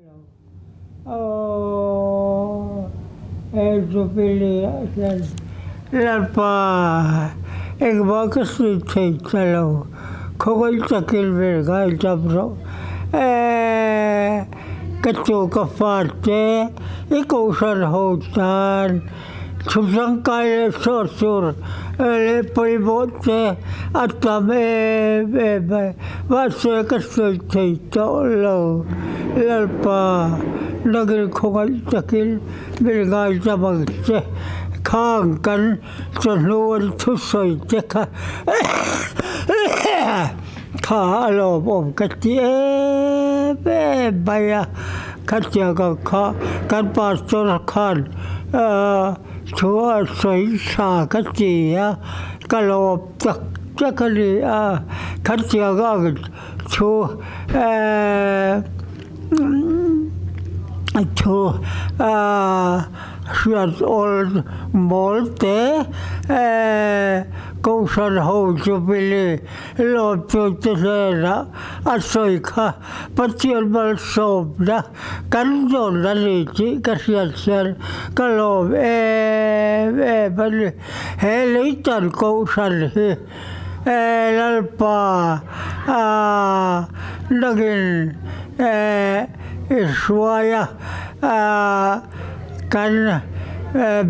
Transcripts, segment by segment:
Aw, he Jubilee ah hian Lalpa engmah ka sawi thei ta lo, khawngaih takin min ngaidam rawh. Eee, ka tu ka fate i kohhran ho tan Thu tangkai leh sawt tur leh pawimawh te a tam em em mai. Mahse ka sawi thei tawh lo. Lalpa, nangin khawngaih takin min ngaidam ang che. Khang kan chawhnu an thusawi te kha kha a lawmawm ka ti em em mai a. Khatiang ang kha kan pastor khan thu a sawi tha ka ti a, ka lawm tak tak a ni a. Khatiang ang thu thu hriat awl mawl te Kohhran ho Jubilee lawmtute hnenah a sawi kha. Pathian malsawmna kan dawn a ni tih ka hriat hian ka lawm em em a ni. He leitan kohhran hi Lalpa nangin i hruai a, kan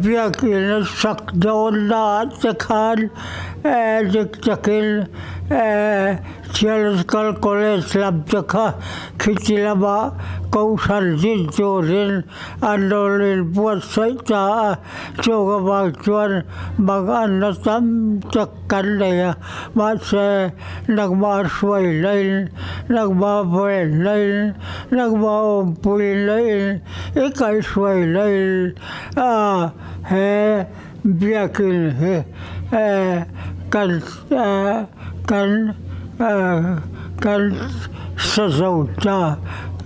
biakina sak dawnnaah te khan dik takin Theological College lam te kha khiti lama Kohhran zin turin an rawn inbuatsaih ta a, chung avang chuan manganna tam tak kan nei a, mahse nangmah hruai hlain, nangmah vawi hlain, nangmah awmpui hlain, i kaihhruai hlain a he Biakin hi kan kan kan sa zo ta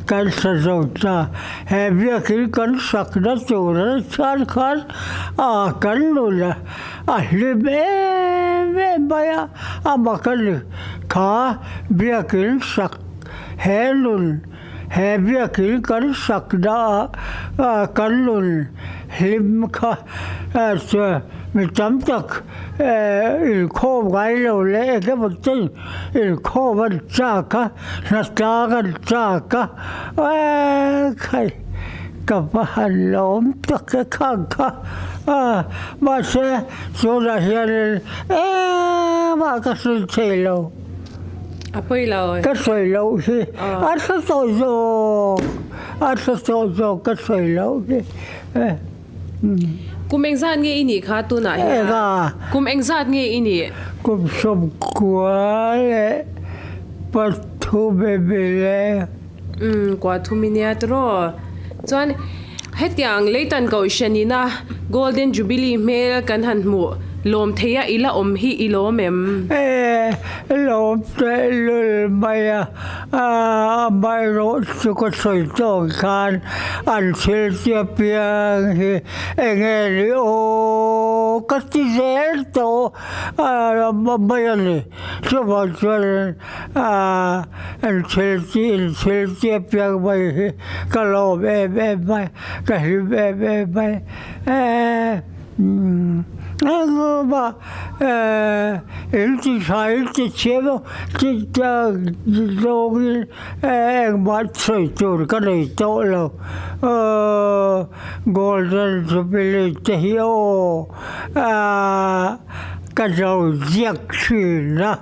kan sa zo ta he biakin kan sakna tur a chhan khan a kan nun a a hlim em em mai a a mak a ni kha biakin sak he nun He biakin kan sakna ah kan nun hlim kha mi tam tak inkhawm ngai lo leh eng emaw ten inkhawm an chak a, hnatlang an chak a, eekhai ka va han lawm tak e khang kha mahse tunah hianin engmah ka hrilh thei lo. A pawi lo. Ka sawi loh hi a hre tawh zawk, a hre tawh zawk ka sawi loh hi. Kum engzat nge i nih kha tunah hian? Ega. Kum engzat nge i nih? Kum 90 leh 3 bele. Umm kua thum i nia tiraw? Chuan hetiang Leitan Kohhran ina Golden Jubilee hmel kan han hmuh lawm thei a i la awm hi i lawm em? E, lawm tehlul mai a, amaherawh chu ka sawi tawk khan an thil tia piang hi enge ni aw ka ti zel tawh mai a ni. Chuvang chuan An thil tih in thil tih apiang mai hi ka lawm em em mai, ka hlim em em mai. Engmah in ti tha in ti chhiam a, ti zawngin engmah sawi tur ka nei tawh lo. Golden Jubilee te hi aw ka zo ziak thin a.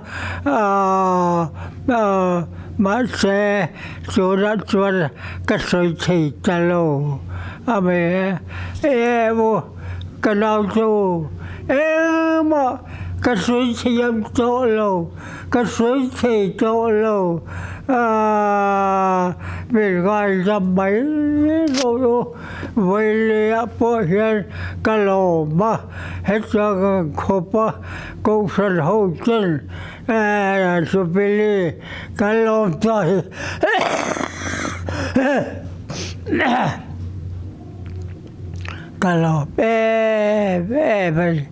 Mahse tunah chuan ka sawi thei ta lo a mai e. Emaw ka nau chu engmah ka sawi thiam tawh lo, ka sawi thei tawh lo. Min ngaidam mai rawh u, vawileah pawh hian ka lawm a, hetiang ang khawpa Kohhran ho ten Jubilee kan lawm ta hi ka lawm em em a ni.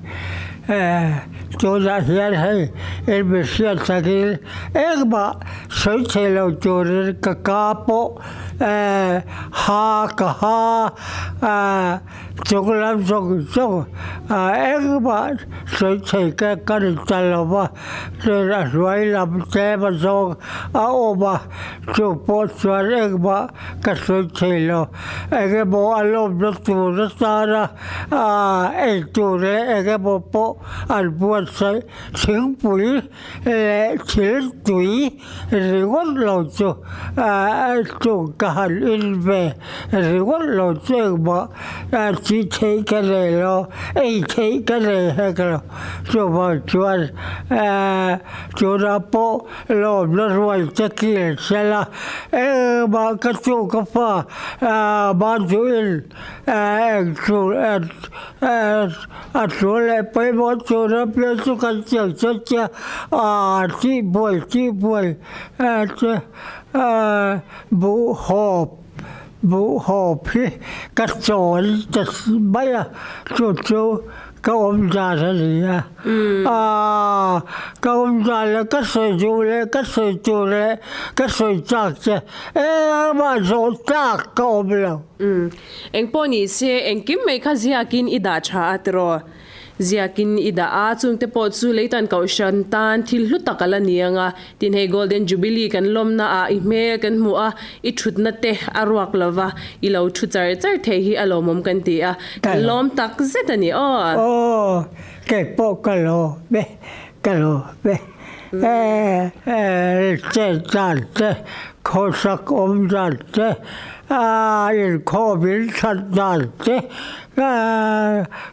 Tunah hian hei inmihriat takin engmah sawi thei lo turin ka ka pawh. Ha ka ha chung lam zawng zawng engmah sawi thei ka ka ni ta lo va, chuan a hnuai lam tlem a zawng a awm a, chu pawh chuan engmah ka sawi thei lo. Eng emaw a lawmna tur atana ei tur leh eng emaw pawh an buatsaih thingpui leh thil tui ringawt lo chu chung ka han in ve ringawt lo chu engmah tih theih ka nei lo ei theih ka nei hek lo chuvang chuan tunah pawh lawmna ruai te kil sela engmah ka chu ka fa mahni eng tur A thu leh pawimawh tur a pian chu kan chiang chiang che a, tih buai tih buai che buh hawp buh hawp hi ka chawl ta mai a, chu chu ka awm dan a ni a, ka awm dan leh ka sawi duh leh ka sawi tur leh ka sawi chak che engmah zawh tlak ka awm lo. Engpawh ni se, engkim mai kha ziakin i dah tha a tiraw? Ziakin i dah a, chungte pawh chu leitan kohhran tan thil hlu tak a la ni ang a. Tin hei Golden Jubilee kan lawmna ah i hmel kan hmuh a, i thutna te a ruak lo va, i lo thu char char thei hi a lawmawm kan ti a, kan lawm tak zet a ni aw. Aw, kei pawh ka lawm e, ka lawm e. E, chet dan te, khawsak awm dan te, inkhawm in that dan te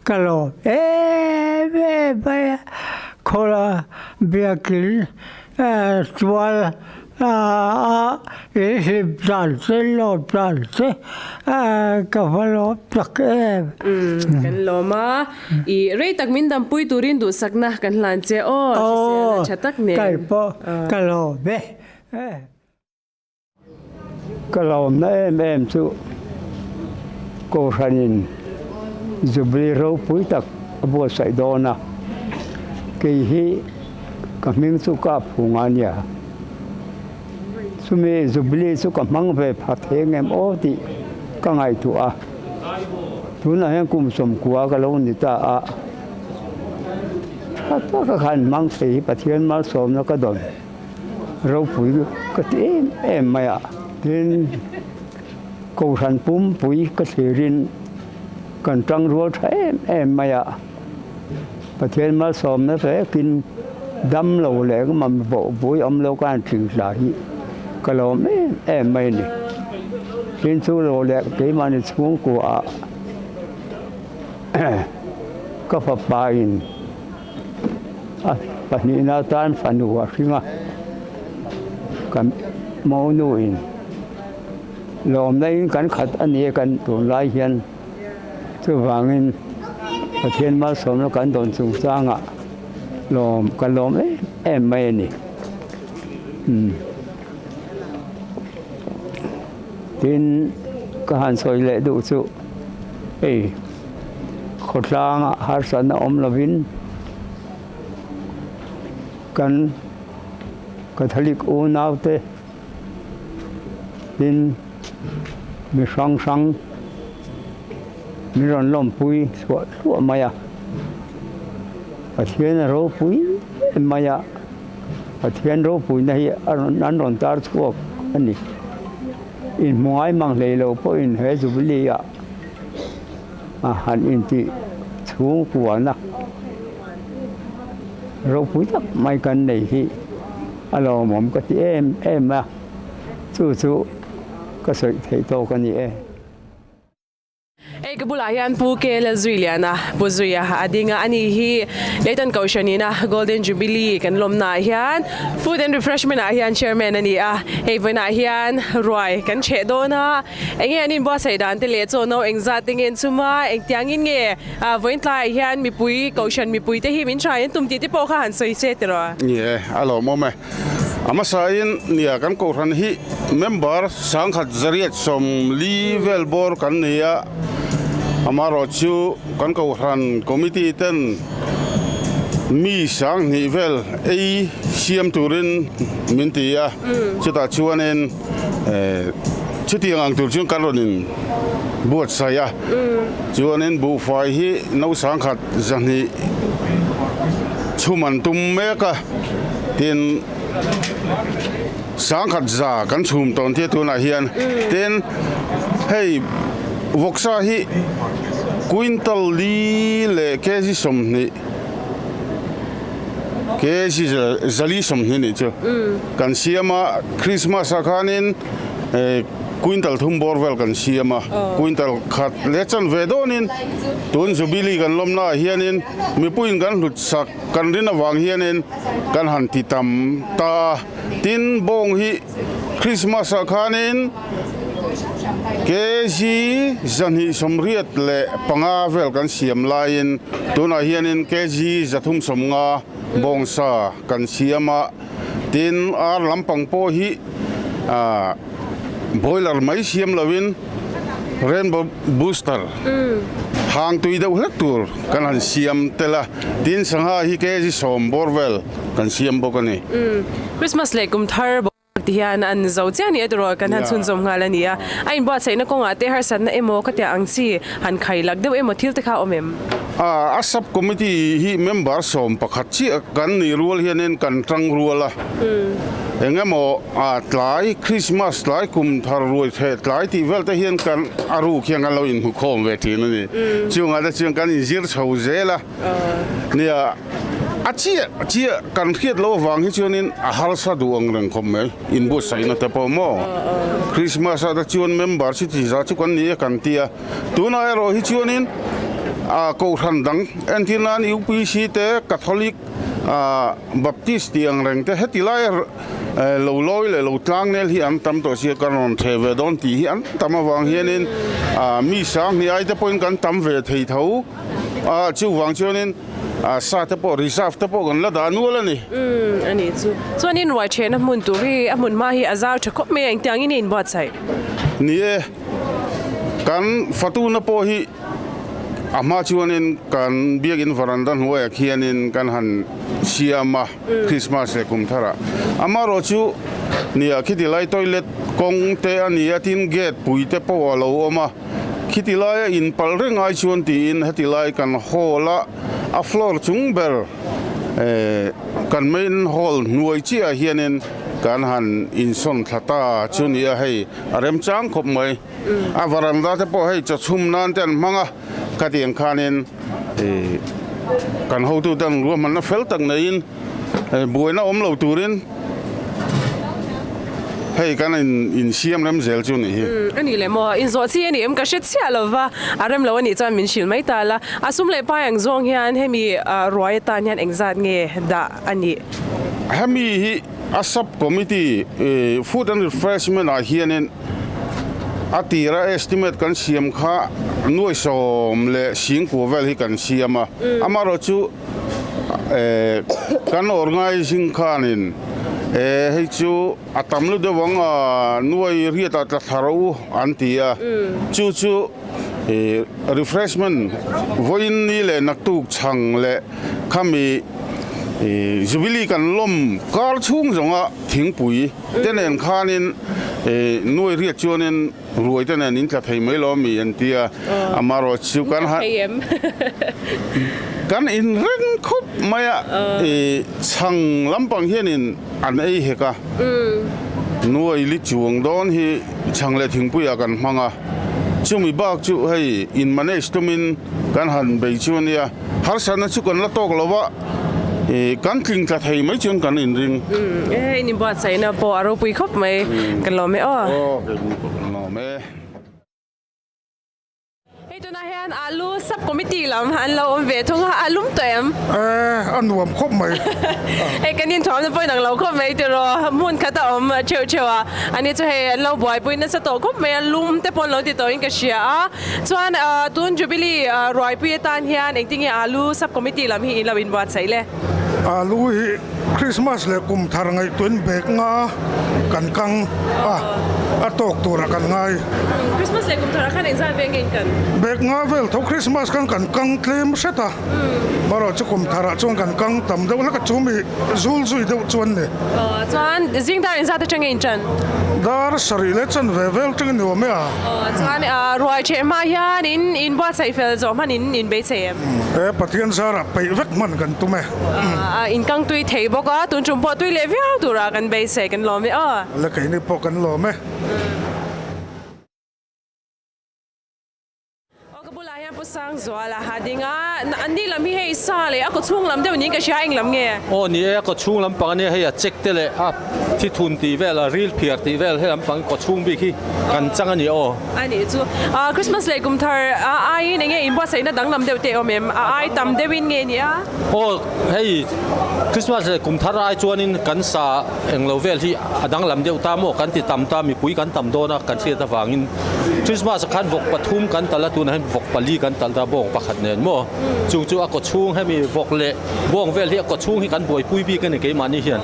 ka lawm em em mai a. Khawla biakin tual a in hlim dan te lawm dan te ka va lawm tak em. Kan lawm a, i rei tak min dampui turin duhsakna kan hlan che aw, hriselna tha tak nen. Kei pawh ka lawm e. Ka lawmna em em chu Kohhranin Jubilee ropui tak a buatsaih dawn a, kei hi ka hming chu ka phu nga nia. Chumi Jubilee chu ka hmang ve pha thei ngem aw tih ka ngaihtuah a, tunah hian kum 90 ka lo ni ta a, tha taka khan hmang thei hi Pathian malsawmna ka dawn. Ropui ka ti em em mai a, tin Kohhran pumpui ka thlirin kan tang rual tha em em mai a, Pathian malsawmna vekin dam lo leh mam bawhpui awm lo khan tling hla hi ka lawm em em mai a ni. Tin chu lo leh keimahni chhungkuaah ka fapa in A pahnihna atan fanu a hring a, ka monu in lawmna in kan khat a ni a kan tunlai hian chuvangin Pathian malsawmna kan dawn chungchangah lawm ka lawm em em mai a ni. Tin ka han sawi leh duh chu hei. Khawtlangah harsatna awm lovin kan Catholic unaute tin mi hrang hrang min rawn lawmpui thluah thluah mai a, Pathian a ropui em mai a, Pathian ropuina hi an rawn tar chhuak a ni. Inhmu ngai mang hlei lo pawhin he Jubilee ah a han intih chhungkuana ropui tak mai kan nei hi a lawmawm ka ti em em a, chu chu ka sawi theih tawk a ni e. Hei ka bulah hian Pu K Lalzuiliana Pu Zuia a ding a, ani hi Leitan Kohhran ina Golden Jubilee kan lawmna ah hian Food and Refreshment ah hian Chairman a ni a, hei vawiinah hian ruai kan chheh dawn a. Enge an inbuatsaih dan te leh chaw no engzat te nge an chum a, engtiangin nge vawiin tlaiah hian mipui, kohhran mipui te hi min hrai an tum tih te pawh kha han sawi che tiraw? Ni e, a lawmawm e. A hmasain nia kan kohhran hi member 1140 vel bawr kan ni a, amaherawh chu kan kohhran committee ten mi 2000 vel ei siam turin min ti a, chutah chuanin. Chutiang ang tur chuan kan rawn in buatsaih a, chuanin buhfai hi no sangkhat 200 chhum an tum mek a, tin 1100 kan chhum tawn tia tunah hian, tin hei vawksa hi quintal li leh kg 20. Kg 420 nih chu kan siam a, Christmas ah khanin quintal thum bawr vel kan siam a, quintal khat leh chan ve dawnin tun Jubilee kan lawmna ah hianin mipuiin kan hlut sak kan rin avang hianin kan han ti tam ta a, tin bawng hi Christmas ah khanin Kg 285 vel kan siam laiin tunah hianin kg 350 bawngsa kan siam a, tin ar lampang pawh hi boiler mai siam loin rainbow booster hang tui deuh hlek tur kan han siam tel a, tin sangha hi kg 10 bawr vel kan siam bawk a ni. Christmas leh kum thar Ti hian an zo chiah ni a tiraw kan han chhunzawm nghal a ni a. A inbuatsaihna kawngah te harsatna emaw ka tia ang chi han khai lak deuh emaw thil te kha a awm em? A sub committee hi member 11 chiah kan nih rual hianin kan tang rual a. Eng emaw tlai Christmas tlai kum thar ruai theh tlai tih vel te hian kan a ruk hian kan lo inhmukhawm ve thin a ni. Chungah te chuan kan inzir chho zel a. Nia, a chiah chiah kan hriat loh avang hi chuanin a harsa duh ang reng khawp mai, inbuatsaihna te pawh maw? Christmas ah te chuan member chi chi zah chu kan ni e kan ti a, tunah erawh hi chuanin ah kohhran dang entir nan UPC te Catholic ah Baptist tih ang reng te heti lai lo lawi leh lo tlangnel hi an tam tawh sia kan rawn theh ve dawn tih hi an tam avang hianin ah mi sanghnih ai te pawhin kan tam ve thei tho. A chuvang chuanin sa te pawh reserve te pawh kan la dah nual a ni. Umm a nih chu. Chuanin ruai thehna hmun tur hi a hmun hma hi a zau tha khawp mai a, engtiangin i inbuatsaih? Ni e, kan fatuna pawh hi a hma chuanin kan biakin varanda hnuaiah khianin kan han siam a, Christmas leh kum tharah. Amaherawh chu nia khiti lai toilet kawng te a ni a, tin gate pui te pawh a lo awm a. Khiti laia in palh reng ai chuan tiin heti lai kan hall a, a floor chung ber kan main hall hnuai chiah ah hianin kan han insawn thla ta chu ni a, hei a remchang khawp mai. A varanda te pawh hei chawchhum nan te an hmang a, khatiang khanin kan hotute an ruahmanna fel tak neiin Buaina awm lo turin hei kan insiam rem zel chu nih hi. A nih leh maw? Inzawh chi a ni em? Ka hre chiah lo va, a rem lo a nih chuan min hrilh mai ta la. A sum leh pai ang zawng hian hemi ruai atan hian engzat nge dah a nih? Hemi hi a sub committee food and refreshment ah hianin a tira estimate kan siam kha nuai sawm leh singkua vel hi kan siam a, amaherawhchu Kan organizing khanin hei chu a tam lu deuh ang a, nuai riat ah tla thla rawh u an ti a, chu chu refreshment vawiin ni leh naktuk chhang leh khami Jubilee kan lawm kar chhung zawnga thingpui te nen khanin nuai riat chuanin Ruai te nen in tla thei mai lo mi an ti a, amaherawh chu kan han kan in reng khawp mai a, i chhang lampang hianin an ei hek a, nuai li chuang dawn hi chhang leh thingpuiah kan hmang a, chumi bak chu hei in manage tumin kan han bei chu a nia, harsatna chu kan la tawk lo va. Kan tling tla thei mai chuan kan inring. E in inbuatsaihna pawh a ropui khawp mai. Ka lawm e aw. Aw kei pawh ka lawm e. Hei tunah hian Alu sub committee lam an lo awm ve thung a, a lum tawh em? E a nuam khawp mai. Hei kan inthuamna pawh inang lo khawp mai tiraw, hmun khat a awm theuh theuh a, ani chu hei an lo buaipui nasa tawh khawp mai a, lum te pawh an lo ti tawhin ka hria a. Chuan tun Jubilee ruaipui atan hian engtinge Alu sub committee lam hi in lo inbuatsaih le? Alu hi Christmas leh kum thar ngaihtuahin bag nga kan kang a, a tawk turah kan ngai. Christmas leh kum tharah khan engzat ve nge in kan? Bag nga vel tho Christmas khan kan kang tlem hret a, marawh chu kum tharah chuan kan kang tam deuh hlek a, chu mi zul zui deuh chuan ni. Chuan zing dar engzat atang nge in tan? Dar sarih leh chan ve vel tangin ni awm e a. Chuan ruai theh hma hian in inbuatsaih fel zawh hman in inbeichei em? He Pathian zarah peih vek hman kan tum e. Inkang tui thei bawk a, tun tum pawh tui leh viau turah kan beisei kan lawm e aw. Le keini pawh kan lawm e. Aw ka bulah hian Pu Sangzuala a ding a, an ni lam hi hei sa leh a kawchhung lam deuh niin ka hria eng lam nge? Aw ni e, a kawchhung lampang ania hei a check te leh a thithun tih vel a ril phiar tih vel he lampang kawchhung bik hi kan chang a ni aw. A nih chu. Christmas leh kum thar a aiin enge inbuatsaihna danglam deuh te awm em? A ai tam deuhin nge ni a? Aw hei Christmas leh kum thar ai chuanin kan sa englo vel hi a danglam deuh ta maw kan ti tam ta mipui kan tam dawn a kan hriat avangin Christmas ah khan vawk pathum kan talh a tunah hian vawk pali kan talh ta bawng pakhat nen maw chung chu a kawchhung hemi vawk leh Bawng vel hi a kawchhung hi kan buaipui bik a ni keimahni hian.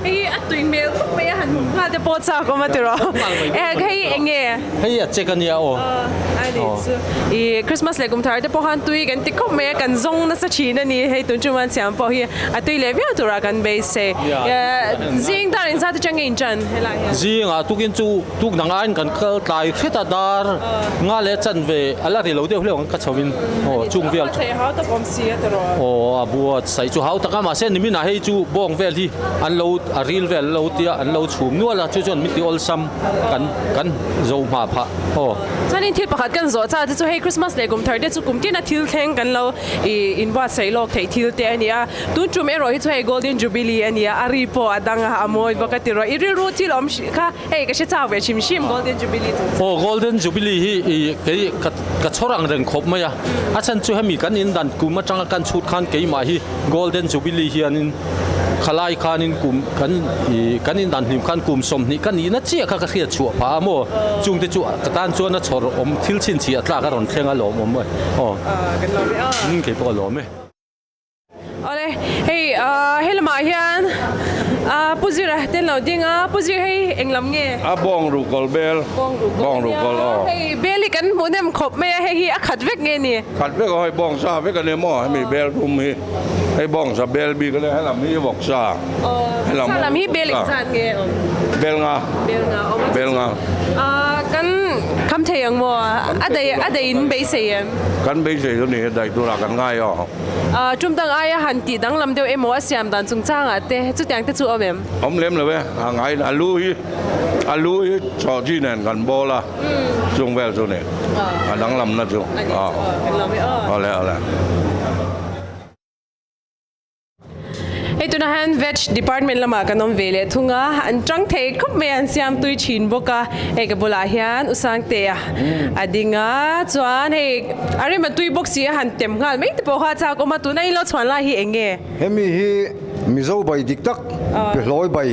Hei hi a tui hmel khawp mai a han hmu nghal te pawh chak awm a tiraw. Hei eng nge? Hei a check a nia aw. A ni chu. I Christmas leh kum thar te pawh khan tui kan ti khawp mai a kan zawng nasa thin a ni. Hei tun chu man siam pawh hi a tui leh viau turah kan beisei. Zing dar engzat atang nge in tan helai hian? Zingah tukin chu tuk dang aiin kan kal tlai hret a dar nga leh chanve a la ri lo deuh hleuh ang ka chho in aw chung vel chu. Hau tak awm si a tiraw? Aw a bua saih chu hau tak a mahse nimin ah hei chu bawng vel hi an lo a ril vel an lo tia an lo chhum nual a chu chuan min ti awlsam kan kan zo hma phah aw. Chuanin thil pakhat kan zawh chah te chu hei Christmas leh kum thar te chu kum tin a thil thleng kan lo ih inbuatsaih lawk theih thil te a ni a. Tun tum erawh hi chu hei Golden Jubilee a nia, a ri pawh a dang a, a mawi bawk a ti rawh. I rilru thil awm hrih kha hei ka hre chak ve hrim hrim Golden Jubilee chung chu. Aw Golden Jubilee hi i kei ka ka chhawr ang reng khawp mai a, a chhan chu hemi kan indan kum atanga kan chhut khan keimah hi Golden Jubilee hianin khalai khanin kum kan i kan indan hlim khan kum 20 ka nihna chiah kha ka hriat chhuah phah a maw chungte chu ka tan chuan a chhawr awm thil chhinchhiah tlak a rawn thleng a lawm awm e aw. Kan lawm e aw. Kei pawh ka lawm e. Awle, hei he lamah hian Pu Zira te an lo ding a, Pu Zir hei eng lam nge? A bawng ruhkawl bel. Bawng ruhkawl aw. Hei bel hi kan hmuh hnem khawp mai a, hei hi a khat vek nge ni? Khat vek a, hei bawng sa vek a ni maw hemi bel rum hi, hei bawng sa bel bik a nia, helam hi vawk sa. Helam sa lam hi bel engzat nge awm? Bel nga. Bel nga awm a. Bel nga. Kan kham thei ang maw? A dei a dei in beisei em? Kan beisei chu ni, dai turah kan ngai aw. Tum dang aia han tih danglam deuh emaw a siam dan chungchangah te chutiang te chu awm em? Awm lem lo e, a ngai a lu hi a lu hi chaw chi nen kan bawl a, chung vel chu ni a danglamna chu. Awle awle. Hei tunah hian veg department lamah kan awm ve leh thung a, an tang thei khawp mai a, an siam tui thin bawk a, hei ka bulah hian Usangtea a ding a, chuan hei a rem a tui bawk si a han tem nghal mai te pawh kha a chak awm a, tuna in lo chhuan lai hi eng nge? Hemi hi Mizo bai dik tak, Pehlawi bai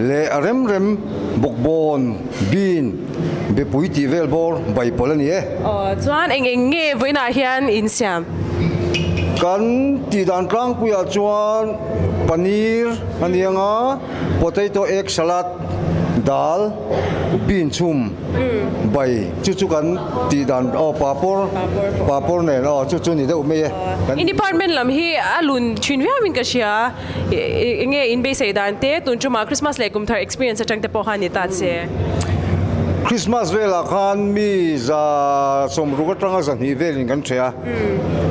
leh a rem rem bawkbawn, bean, bepui tih vel bawr bai pawlh a ni e. Aw, chuan eng eng nge vawiinah hian in siam? Kan tih dan tlangpuiah chuan paneer a ni ang a, potato egg salad, dal, bean chhum, bai chu chu kan tih dan aw papawr, papawr nen aw chu chu ni deuh mai e. In department lam hi a lun thin viauin ka hria. Enge in beisei dan te tun tumah Christmas leh kum thar experience atang te pawh khan ni ta che. Christmas velah khan mi za sawmruk atanga zahnih velin kan ṭheh a,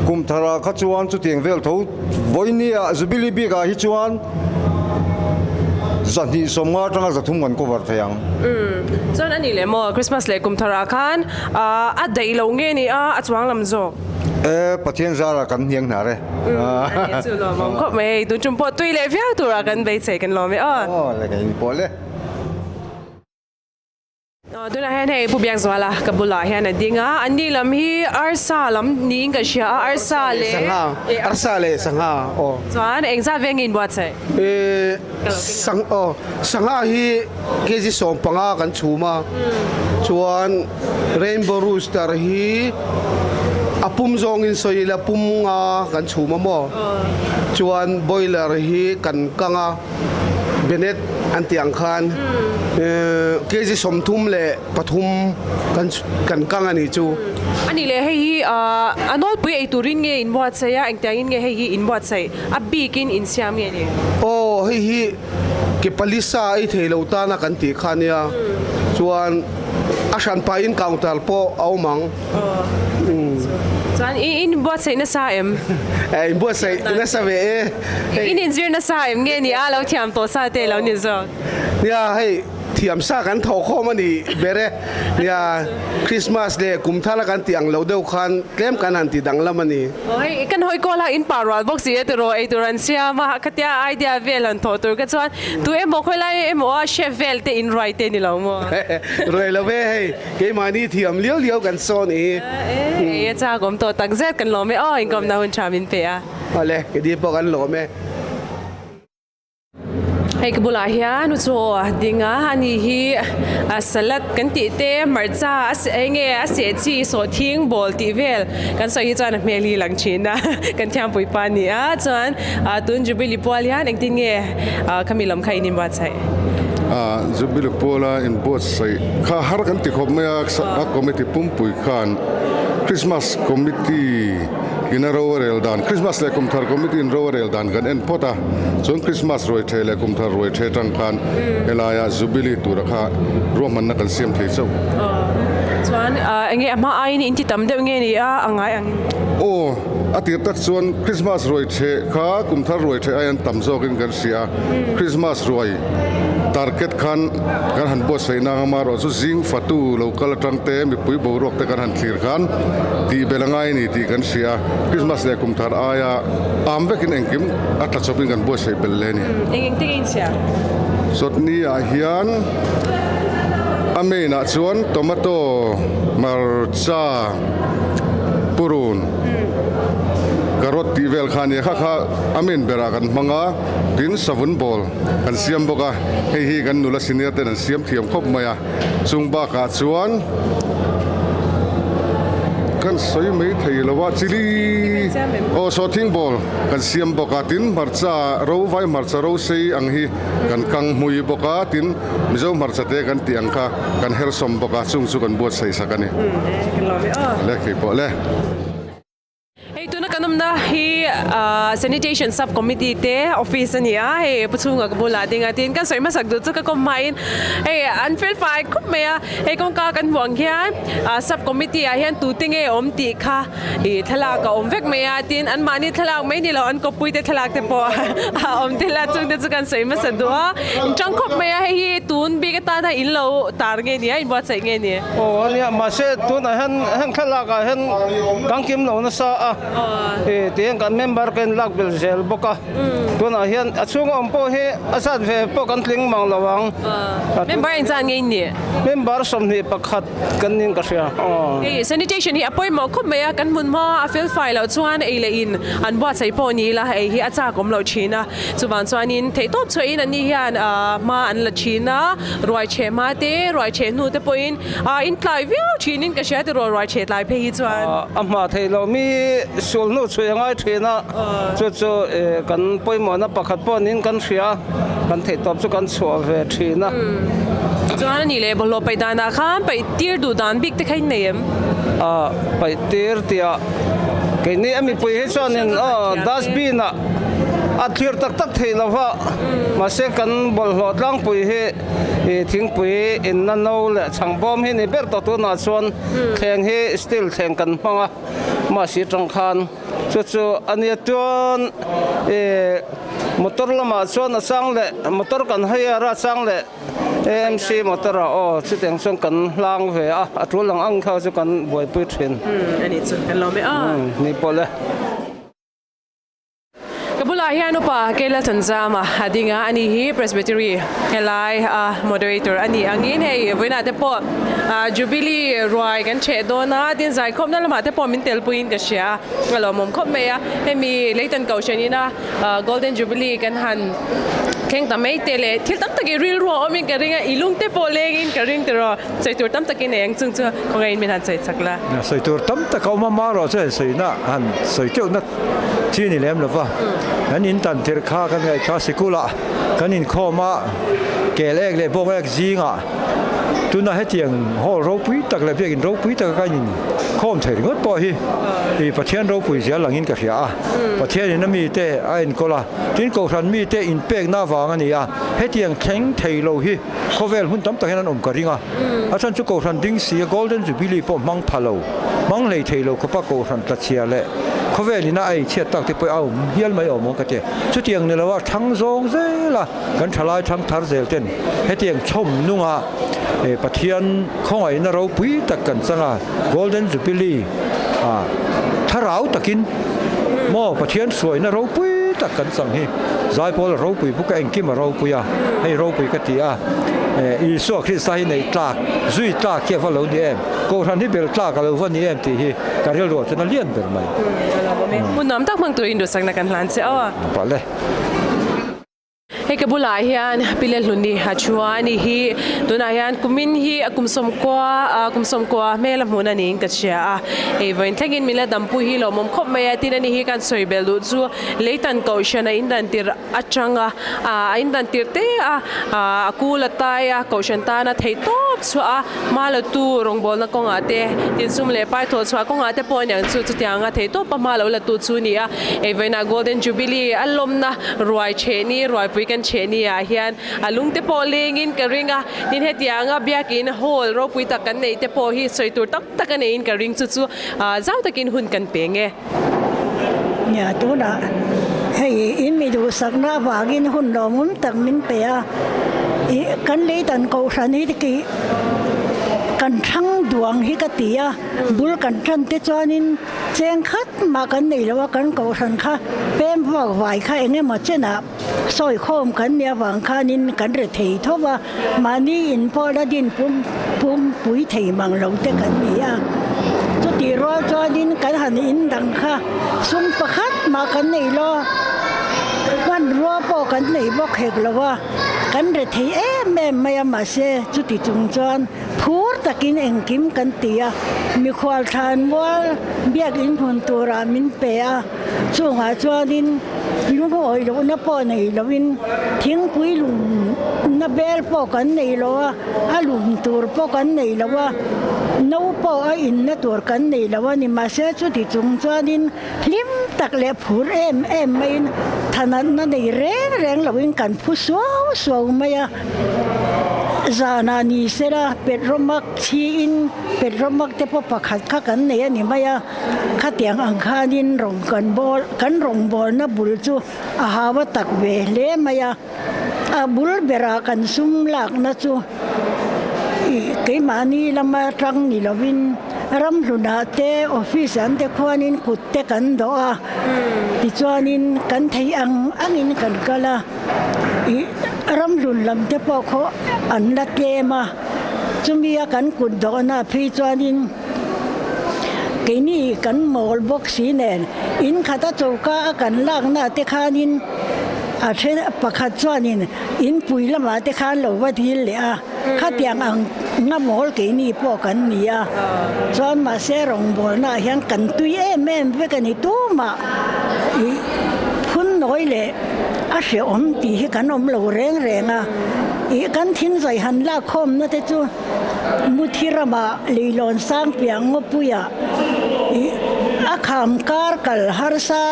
kum tharah kha chuan chutiang vel tho vawinia Jubilee bikah hi chuan zahnih sawmnga atanga zathum kan cover thei ang. Chuan a nih leh maw Christmas leh kum tharah khan a daih lo nge ni a, a chuang lam zawk? E, Pathian zarah kan hniang hnar e. Ani chu lawmawm khawp mai hei tun tum pawh tui leh viau turah kan beisei kan lawm e aw. Aw le ka in pawh le. Aw tunah hian hei Pu Biakzuala ka bulah hian a ding a, anni lam hi arsa lam niin ka hria a, arsa leh Sangha, arsa leh sangha aw. Chuan engzat veng nge in buatsaih? Sang aw sangha hi kg 15 kan chhum a, chuan rainbow rooster hi. A pum zawngin sawi ila pum nga kan chhum a maw? Chuan boiler hi kan kang a, Bennett an tih ang khan kg 34 kan kan kang a nih chu. A nih leh hei hi a nawlpui ei turin nge in buatsaih a, engtiangin nge hei hi in buatsaih a bikin in siam nge ni? Aw hei hi ke pali sa ei thei lo tana kan tih kha nia, chuan a hran pahin counter pawh a awm ang. Chuan i in buatsaih nasa em? Eh, in buatsaih nasa ve e. Hei. In inzir nasa em nge ni a lo thiam tawh sa te lo ni zawk? Nia, hei thiam sa kan tho khawm a ni ber e. Nia, Christmas leh kum thar a kan tih ang lo deuh khan tlem kan han ti danglam a ni. Aw hei kan hawi kawl a in pah rual bawk si e tiraw ei tur an siam a, khatia idea vel han thawh tur kha chuan tu emaw khawi lai emaw a chef vel te in ruai te ni lo maw? Ruai lo ve hei. Keimahni thiam liau liau kan sawn i. Ei a chak awm tawh tak zet kan lawm e aw inkawmna hun tha min pe a. Awle, kedi pawh kan lawm e. Hei ka bulah hian u chaw a ding a, ani hi salad kan tih te hmarcha a eng nge a seh chi sawhthing bawl tih vel kan sawi hi chuan a hmel hi lang thin a, kan thiampui pa a ni a, chuan tun Jubilee pual hian engtin nge khami lam kha in inbuatsaih? Jubilee puala inbuatsaih kha har kan ti khawp mai a, a committee pumpui khan Christmas committee in a ro a rel dan, Christmas leh Kumthar committee in ro a rel dan kan en phawt a, chuan Christmas ruai the leh Kumthar ruai the atang khan helaia Jubilee tura kha ruahmanna kan siam thei chauh. Chuan enge a hma aiin in ti tam deuh nge ni a, a ngai angin? Aw, a tir tak chuan Christmas ruai the kha Kumthar ruai the aiin tam zawkin kan hria a, Christmas ruai target khan kan han buatsaih nang a, amaherawh chu zing fatu lo kal atang te mipui boruak te kan han thlir khan tih belh a ngai a ni tih kan hria a, Christmas leh kum thar aia am vekin engkim a tla chawpin kan buatsaih belh hle a ni. Eng eng te nge inchhiar? Chawtni ah hian a main ah chuan tomato, hmarcha, purun, carrot tih vel kha a ni a, kha kha a main berah kan hmang a. Tin savun bawl kan siam bawk a, hei hi kan nula senior ten an siam thiam khawp mai a, chung bakah chuan kan sawi mai thei lo a, chili aw sawhthing bawl kan siam bawk a, tin hmarcha ro vai hmarcha ro sei ang hi kan kang hmui bawk a, tin Mizo hmarcha te kan tih ang kha kan her sawm bawk a, chung chu kan buatsaih sak a ni. Le keipawh le. Hei tuna kan awmna hi Sanitation Sub Committee te office a ni a, hei pu chhunga ka bulah ding a tin kan sawi hmasak duh chu ka kawm hmain hei an fel fai khawp mai a, hei kawngka kan hmuh ang hian Sub Committee ah hian tute nge awm tih kha ih thlalak a awm vek mai a tin anmahni thlalak mai ni lo an kawppui te thlalak te pawh a awm tel a chungte chu kan sawi hmasa duh a, in tang khawp mai a hei hi tun bik atana in lo tar nge ni a inbuatsaih nge ni? Aw ania mahse tunah hian heng thlalak ah hian kan kim lo nasa a ih tihian kan member ka in lak belh zel bawk a tunah hian a chhunga awm pawh hi a zat ve pawh kan tling mang lo ang. Member engzat nge in nih? Member 21 kan nin ka hria aw. Hei sanitation hi a pawimawh khawp mai a kan hmun hma a fel fai loh chuan ei leh in an buatsaih pawh ni ila ei hi a chak awm loh thin a. Chuvang chuanin theihtawp chhuahin anni hian hma an la thin a, ruai cheh hma te, ruai cheh hnu te pawhin in tlai viau thinin ka hria tiraw ruai cheh tlai phei hi chuan. A hma theih loh mi sul hnu chhui a ngai thin a, chu chu kan pawimawhna pakhat pawh niin kan hria, kan theihtawp chu kan chhuah ve thin a. Chuan a nih leh bawlhhlawh paih danah khan paih tir duh dan bik te kha in nei em? Paih tir tihah keini a mipui hi chuanin dustbin ah A thlir tak tak theih lo va, mahse kan bawlhhlawh tlangpui hi thingpui inna no leh chhangbawm hi ni ber tawh tunah chuan thleng hi steel thleng kan hmang a, mahse tang khan chu chu a nia chuan motor lamah chuan a chang leh motor kan hire a chang leh AMC motor ah aw chutiang chuan kan hlang ve a, a tul ang ang kha chu kan buaipui thin. A nih chu kan lawm e aw. Ni pawh le. Ka bulah hian upa Kela Thanzama a ding a, ani hi Presbytery helai a moderator a ni angin hei vawiinah te pawh Jubilee ruai kan chheh dawn a, tin zaikhawmna lamah te pawh min telpuiin ka hria a, a lawmawm khawp mai a, hemi Leitan Kohhran ina Golden Jubilee kan han. Thleng ta mai te leh thil tam takin rilru a awmin ka ring a, i lung te pawh lengin ka ring tiraw, sawi tur tam takin nei ang chung chu khawngaihin min han sawi chak la. Sawi tur tam tak a awm a, marawh chu hei sawina han sawi teuhna chi ni lem lova, kan in tan tirh kha kan ngaihthla sikulah kan inkhawm a, kel ek leh bawng ek zingah tuna hetiang hall ropui tak leh biakin ropui taka kan inkhawm thei ringawt pawh hi i Pathian ropui zia langin ka hria a, Pathianin a mite a enkawl a. Tin, Kohhran mite inpekna avang a ni a, hetiang thleng thei lo hi khawvel hmun tam tak hian an awm ka ring a. A chhan chu Kohhran ding si a Golden Jubilee pawh hmang pha lo, hmang hlei thei lo khawpa Kohhran tlachhia leh khawvel ina a eichhiat tak te pawh a awm hial mai awm ang ka ti. Chutiang ni loa thang zawng zela kan thalai thang thar zel ten hetiang chhawm nunga Pathian khawngaihna ropui tak kan chang a, Golden Jubilee ah thlarau takin maw Pathian hruaina ropui tak kan chang hi Zaipawl a ropui bawk a, engkim a ropui a, hei ropui ka ti a, Isua Krista hi neih tlak, zui tlak hi a va lo ni em, Kohhran hi bel tlak a lo va ni em tih hi ka rilruah chuan a lian ber mai. Hmun nuam tak hmang turin duhsakna kan hlan che aw. Pale. Hei ka bulah hian Pile Hluni a thu a ni hi tunah hian kumin hi a kum sawmkua ah kum sawmkua hmel a hmun a niin ka hria a hei vawiin thlengin min la dampui hi lawmawm khawp mai a tin ani hi kan sawi bel duh chu leitan kohhran a indan tirh atanga ah a indan tirh te a ah a kul a tai a kohhran tana theih tawp chhuah a hma la tu rawngbawlna kawngah te tin sum leh pai thawh chhuah kawngah te pawh aniang chu chutianga theih tawp a hma lo la tu chu a ni a hei vawiinah golden jubilee a lawmna ruai chheh ni ruaipui kan chheh ni ah hian a lung te pawh lengin ka ring a tin hetianga biakin hall ropui tak kan neih te pawh hi sawi tur tam tak a neiin ka ring chu chu ah zau takin hun kan pe nge. Nia tunah hei in mi duhsakna avangin hun lawmawm tak min pe a, ih kan lei dan kohhran hi kih kan thlang duang hi ka ti a, bul kan tan te chuanin cheng khat mah kan nei lo a, kan kohhran kha pem vuak vai kha eng emaw chenah sawi khawm kan nih avang khanin kan re thei tho va, mahni in pawh la din pum pum pui thei mang lo te kan ni a. Chutih rual chuanin kan han in dang kha sum pakhat mah kan nei lo, hmanrua pawh kan nei bawk hek lo a, kan re thei em em mai a mahse chuti chung chuan phur takin engkim kan ti a, mikhual thlan mual biakin hmun turah min pe a. Chungah chuanin lungawi lohna pawh nei loin thingpui lumna bel pawh kan nei lo a, a lum tur pawh kan nei lo a, no pawh a inna tur kan nei lo a ni. Mahse chuti chung chuanin hlim tak leh phur em em maiin thanatna nei reng reng loin kan phu suau suau mai a. Zanah ni sela petromak chhiin petromak te pawh pakhat kha kan nei a ni mai a. Khatiang ang khanin rawng kan bawl kan rawngbawlna bul chu a hau a tak ve hle mai a, a bul berah kan sum lakna chu ih keimahni lama tang ni lovin ramhlunah te office an te khuanin kut te kan dawh a, tichuanin kan theih ang angin kan kal a, ih ramhlun lam te pawh khaw an la tlem a, chumi a kan kut dawhna phei chuanin. Keini kan mawl bawk si nen in khata choka a kan lakna te khanin a then pakhat chuanin in pui lamah te khan lo va dil leh a, khatiang ang nga mawl keini pawh kan ni a, chuan mahse rawngbawlna ah hian kan tui em em vek a ni tumah ih phun nawi leh a hrehawm tih hi kan awm lo reng reng a, ih kan thingzai han lak khawmna te chu. Muthi ramah leilawn sang piah ngawpuiah ih a kham kar kal harsa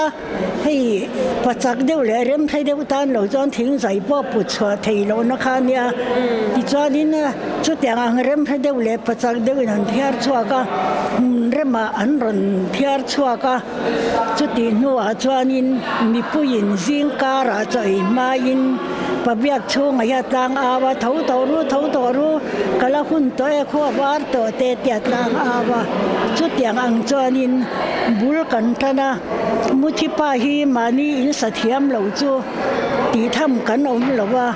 hei pachak deuh leh remthei deuh tan lo chuan thing zai pawh put chhuah thei lohna kha a nia. Tichuanin chutiang ang remthei deuh leh pachak deuhin an thiar chhuak a, hmun remah an rawn thiar chhuak a. Chutih hnuah chuanin mipuiin zing karah chaw ei hmain Pabiak chhungah hian tlang au a, Tho tawh ru, tho tawh ru, ka la hun tawh e, khua var tawh te tia tlang au a. Chutiang ang chuanin bul kan tan a, Muthi pa hi mahni in sa thiam lo chu tih tham kan awm lo a,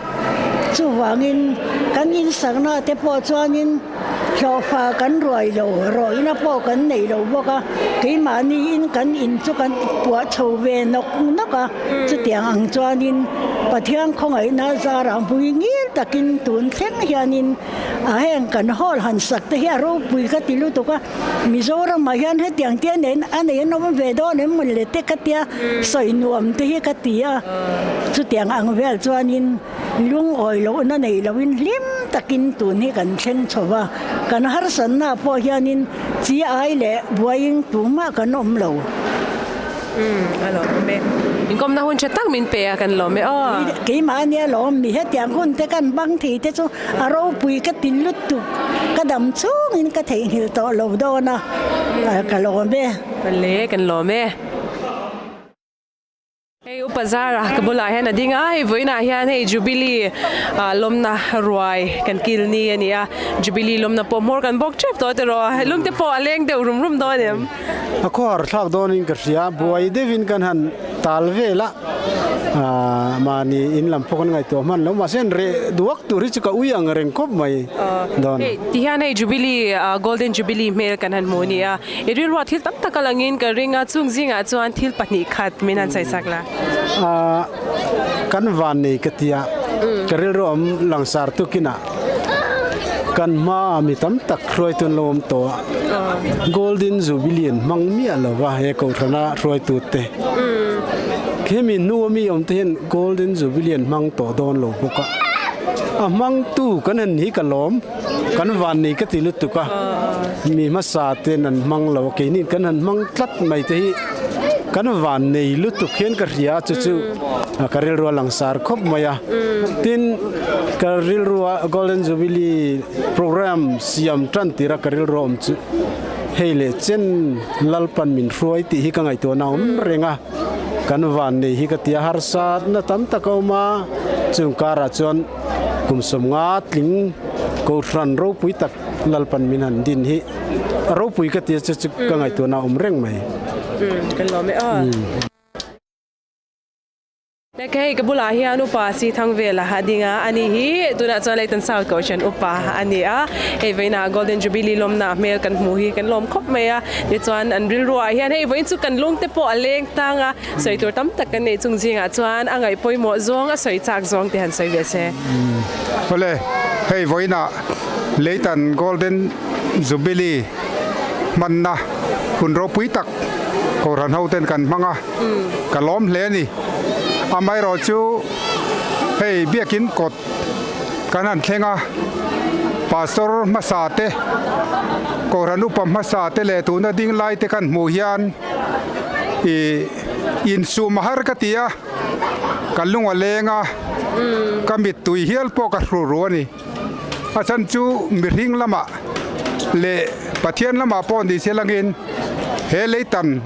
chuvangin kan insakna te pawh chuanin. Hlawhfa kan ruai lo, rawihna pawh kan nei lo bawk a, keimahniin kan in chu kan puah chho ve nawk nawk a, chutiang ang chuanin Pathian khawngaihna zarah hmui ngil takin tun thleng hianin a heng kan hall han sak te hi a ropui ka ti lutuk a, Mizoramah hian hetiang te nen a nei an awm ve dawn em mawni le te ka tia sawi nuam te hi ka ti a, chutiang ang vel chuanin Lungawi lohna nei loin hlim takin tun hi kan thleng chho va, kan harsatna pawh hianin chi ai leh buaiin tumah kan awm lo. Umm a lawm e. Inkawmna hun tha tak min pe a kan lawm e aw. Keimah ania lawm mi hetiang hun te kan bang thei te chu a ropui ka ti lutuk ka dam chungin ka theihnghilh tawh lo dawn a ka lawm e. Awle kan lawm e. Hei Upa Zara ka bulah hian a ding a, hei vawiinah hian hei Jubilee ah lawmna ruai kan kil ni a ni a, Jubilee lawmna pawh hmawr kan bawk tep tawh tiraw, lung te pawh a leng deuh rum rum dawn em? A khawhar thlak dawnin ka hria, buai deuhin kan han tal vel a, ah mahni in lam pawh kan ngaihtuah hman lo, mahse an reh duak tur hi chu ka ui ang reng khawp mai dawn. Hei tihian hei Jubilee ah Golden Jubilee hmel kan han hmu a ni a. I rilruah thil tam tak a langin ka ring a, chung zingah chuan thil pahnih khat min han sawisak la. Aaa kan van nei ka tia, ka rilru awm langsar tukinah kan hmaah mi tam tak hruaitu an lo awm tawh a, Golden Jubilee an hmang miah lo va he Kohhrana hruaitute. Khemi hnua mi awmte hian Golden Jubilee an hmang tawh dawn lo bawk a, a hmangtu kan han hi ka lawm. Kan van nei ka ti lutuk a, mi hmasa ten an hmang lo a, keini kan han hmang tlat mai te hi kan van nei lutuk hian ka hria a, chu chu ka rilru a langsar khawp mai a. Tin, ka rilrua Golden Jubilee program siam tan tira ka rilru awm chu hei leh chen Lalpan min hruai tih hi ka ngaihtuahna awm reng a, kan van nei hi ka ti a, harsatna tam tak a awm a, chung karah chuan Kum sawmnga tling Kohhran ropui tak Lalpan min han din hi a ropui ka ti a, chu chu ka ngaihtuahna a awm reng mai. Kan lawm e aw. Lek hei ka bulah hian upa si thang vel a ding a, ani hi tunah chuan Leitan South Kohhran upa a ni a, hei vawiinah Golden Jubilee lawmna hmel kan hmuh hi kan lawm khawp mai a, tichuan an rilruah hian hei vawiin chu kan lung te pawh a leng tang a. Sawi tur tam tak kan neih chung zingah chuan a ngaih pawimawh zawng, a sawi chak zawng te han sawi ve se. Awle, hei vawiinah Leitan Golden Jubilee hmanna hun ropui tak Kohhran hoten kan hmang a, ka lawm hle a ni. Amaherawh chu hei biakin kawt kan han thleng a, Pastor hmasa te, Kohhran upa hmasa te leh tuna ding lai te kan hmuh hian, I insum a har ka ti a, ka lung a leng a, ka mittui hial pawh ka hru ru a ni. A chhan chu mihring lamah leh Pathian lamah pawh ni se langin he leitan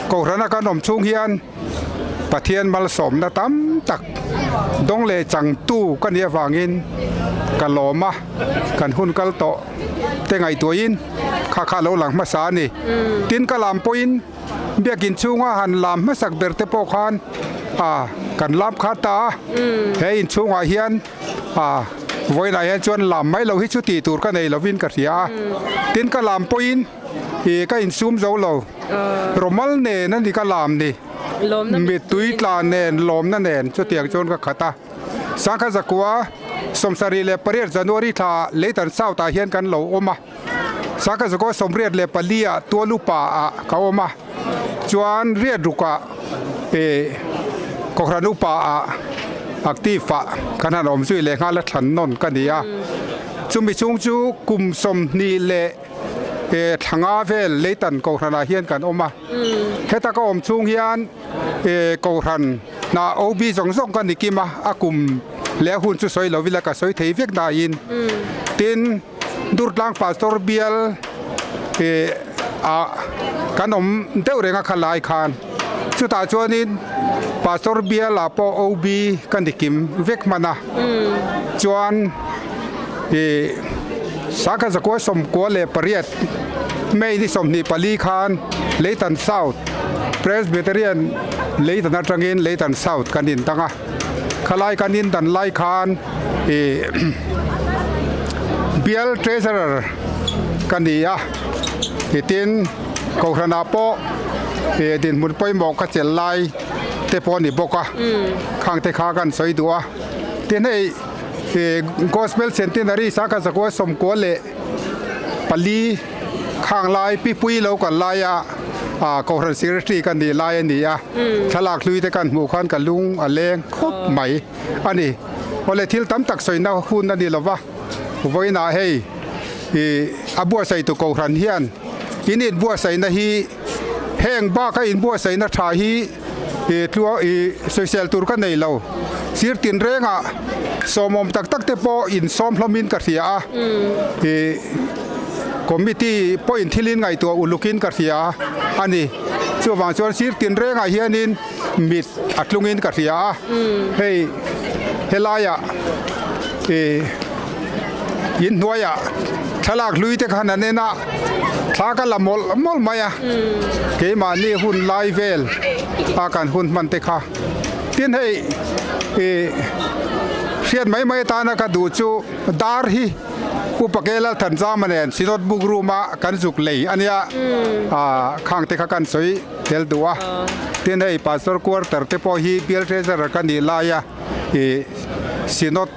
Kohhrana kan awm chhung hian Pathian malsawmna tam tak dawng leh changtu ka nih avangin ka lawm a, kan hun kal tawh. te ngaihtuahin kha kha a lo lang hmasa a ni. Tin ka lam pawhin biakin chhunga han lam hmasak ber te pawh khan ah kan lam kha ta a, he inchhungah hian ah vawiinah hian chuan lam mai lo hi chu tih tur ka nei lovin ka hria a. Tin ka lam pawhin ih ka insum zo lo, rawmal nen a ni ka lam ni, mittui tla nen lawmna nen chutiang chuan ka khat a. Sangkhat zakua 78 January thla Leitan South ah hian kan lo awm a, Sangkhat zakua 84 ah Tualupa ah ka awm a, chuan riat rukah eh Kohhran upa ah active ah kan han awm zui leh nghal a thlan nawn ka ni a, chumi chhung chu kum 20 leh eh thla nga vel Leitan Kohhran ah hian kan awm a, heta ka awm chhung hian eh Kohhran Hna OB zawng zawng ka ni kim a, a kum leh a hun chu sawi lo ila ka sawi thei vek nain tin Durtlang Pastor bial eh ah kan awm deuh reng a kha lai khan chutah chuanin Pastor bial ah pawh OB ka ni kim vek hman a chuan ih Sangkhat zakua 98 May ni 24 khan Leitan South Presbyterian Leitan atangin Leitan South kan intang a, khalai kan indan lai khan ih bial Treasurer ka ni a, tin Kohhranah pawh dinhmun pawimawh ka chelh lai te pawh a ni bawk a, khang te kha kan sawi duh a, tin hei Gospel Centenary Sangkhat Zakua Sawmkua leh pali khang lai Pipui lo kal laia Kohhran Secretary ka nih lai a ni a, thlalak hlui te kan hmuh khan ka lung a leng khawp mai a ni. Awle thil tam tak sawina hun a ni lova, vawiinah hei ih a buatsaihtu Kohhran hian in inbuatsaihna hi heng baka inbuatsaihna tha hi ih tlua ih sawisel tur ka nei lo. Sir tinrengah sawmawm tak tak te pawh insawm hlawmin ka hria a, ih committee pawhin thilin ngaihtuah ulukin ka hria a ni. Chuvang chuan sir tinrengah hianin mit a tlungin ka hria a, hei helaiah ih inhnuaiah thlalak hlui te khan an en a, thla ka la mawlh mawlh mai a, keimahni hun lai vel a kan hun hman te kha. Tin hei ih hriat mai mai atana ka duh chu dar hi Upa Ke Lalthanzama nen Synod Book Room a kan zuk lei a nia, ah khang te kha kan sawi tel duh a. Tin hei Pastor Quarter te pawh hi Bial Treasurer ka nih laia ih Synod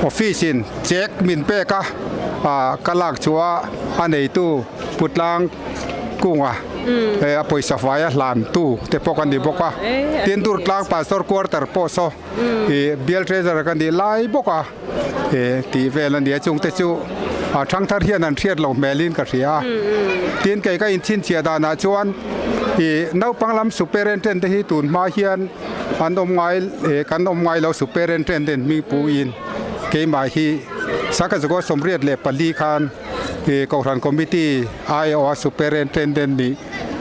Office in check min pek a, ah ka lak chhuah a neitu Pu Tlang Kunga a pawisa faia hlan tu te pawh ka ni bawk a. Tin Durtlang Pastor Quarter pawh saw ih Bial Treasurer ka nih lai bawk a tih vel a ni a, chungte chu a thangthar hian an hriat loh hmelin ka hria a. Tin kei ka inchhinchhiah danah chuan ih naupang lam Superintendent te hi tun hma hian an awm ngai kan awm ngai lo Superintendent hming puin keimah hi Sangkhazaw 84 khan ih Kohhran Committee aiawha Superintendent nih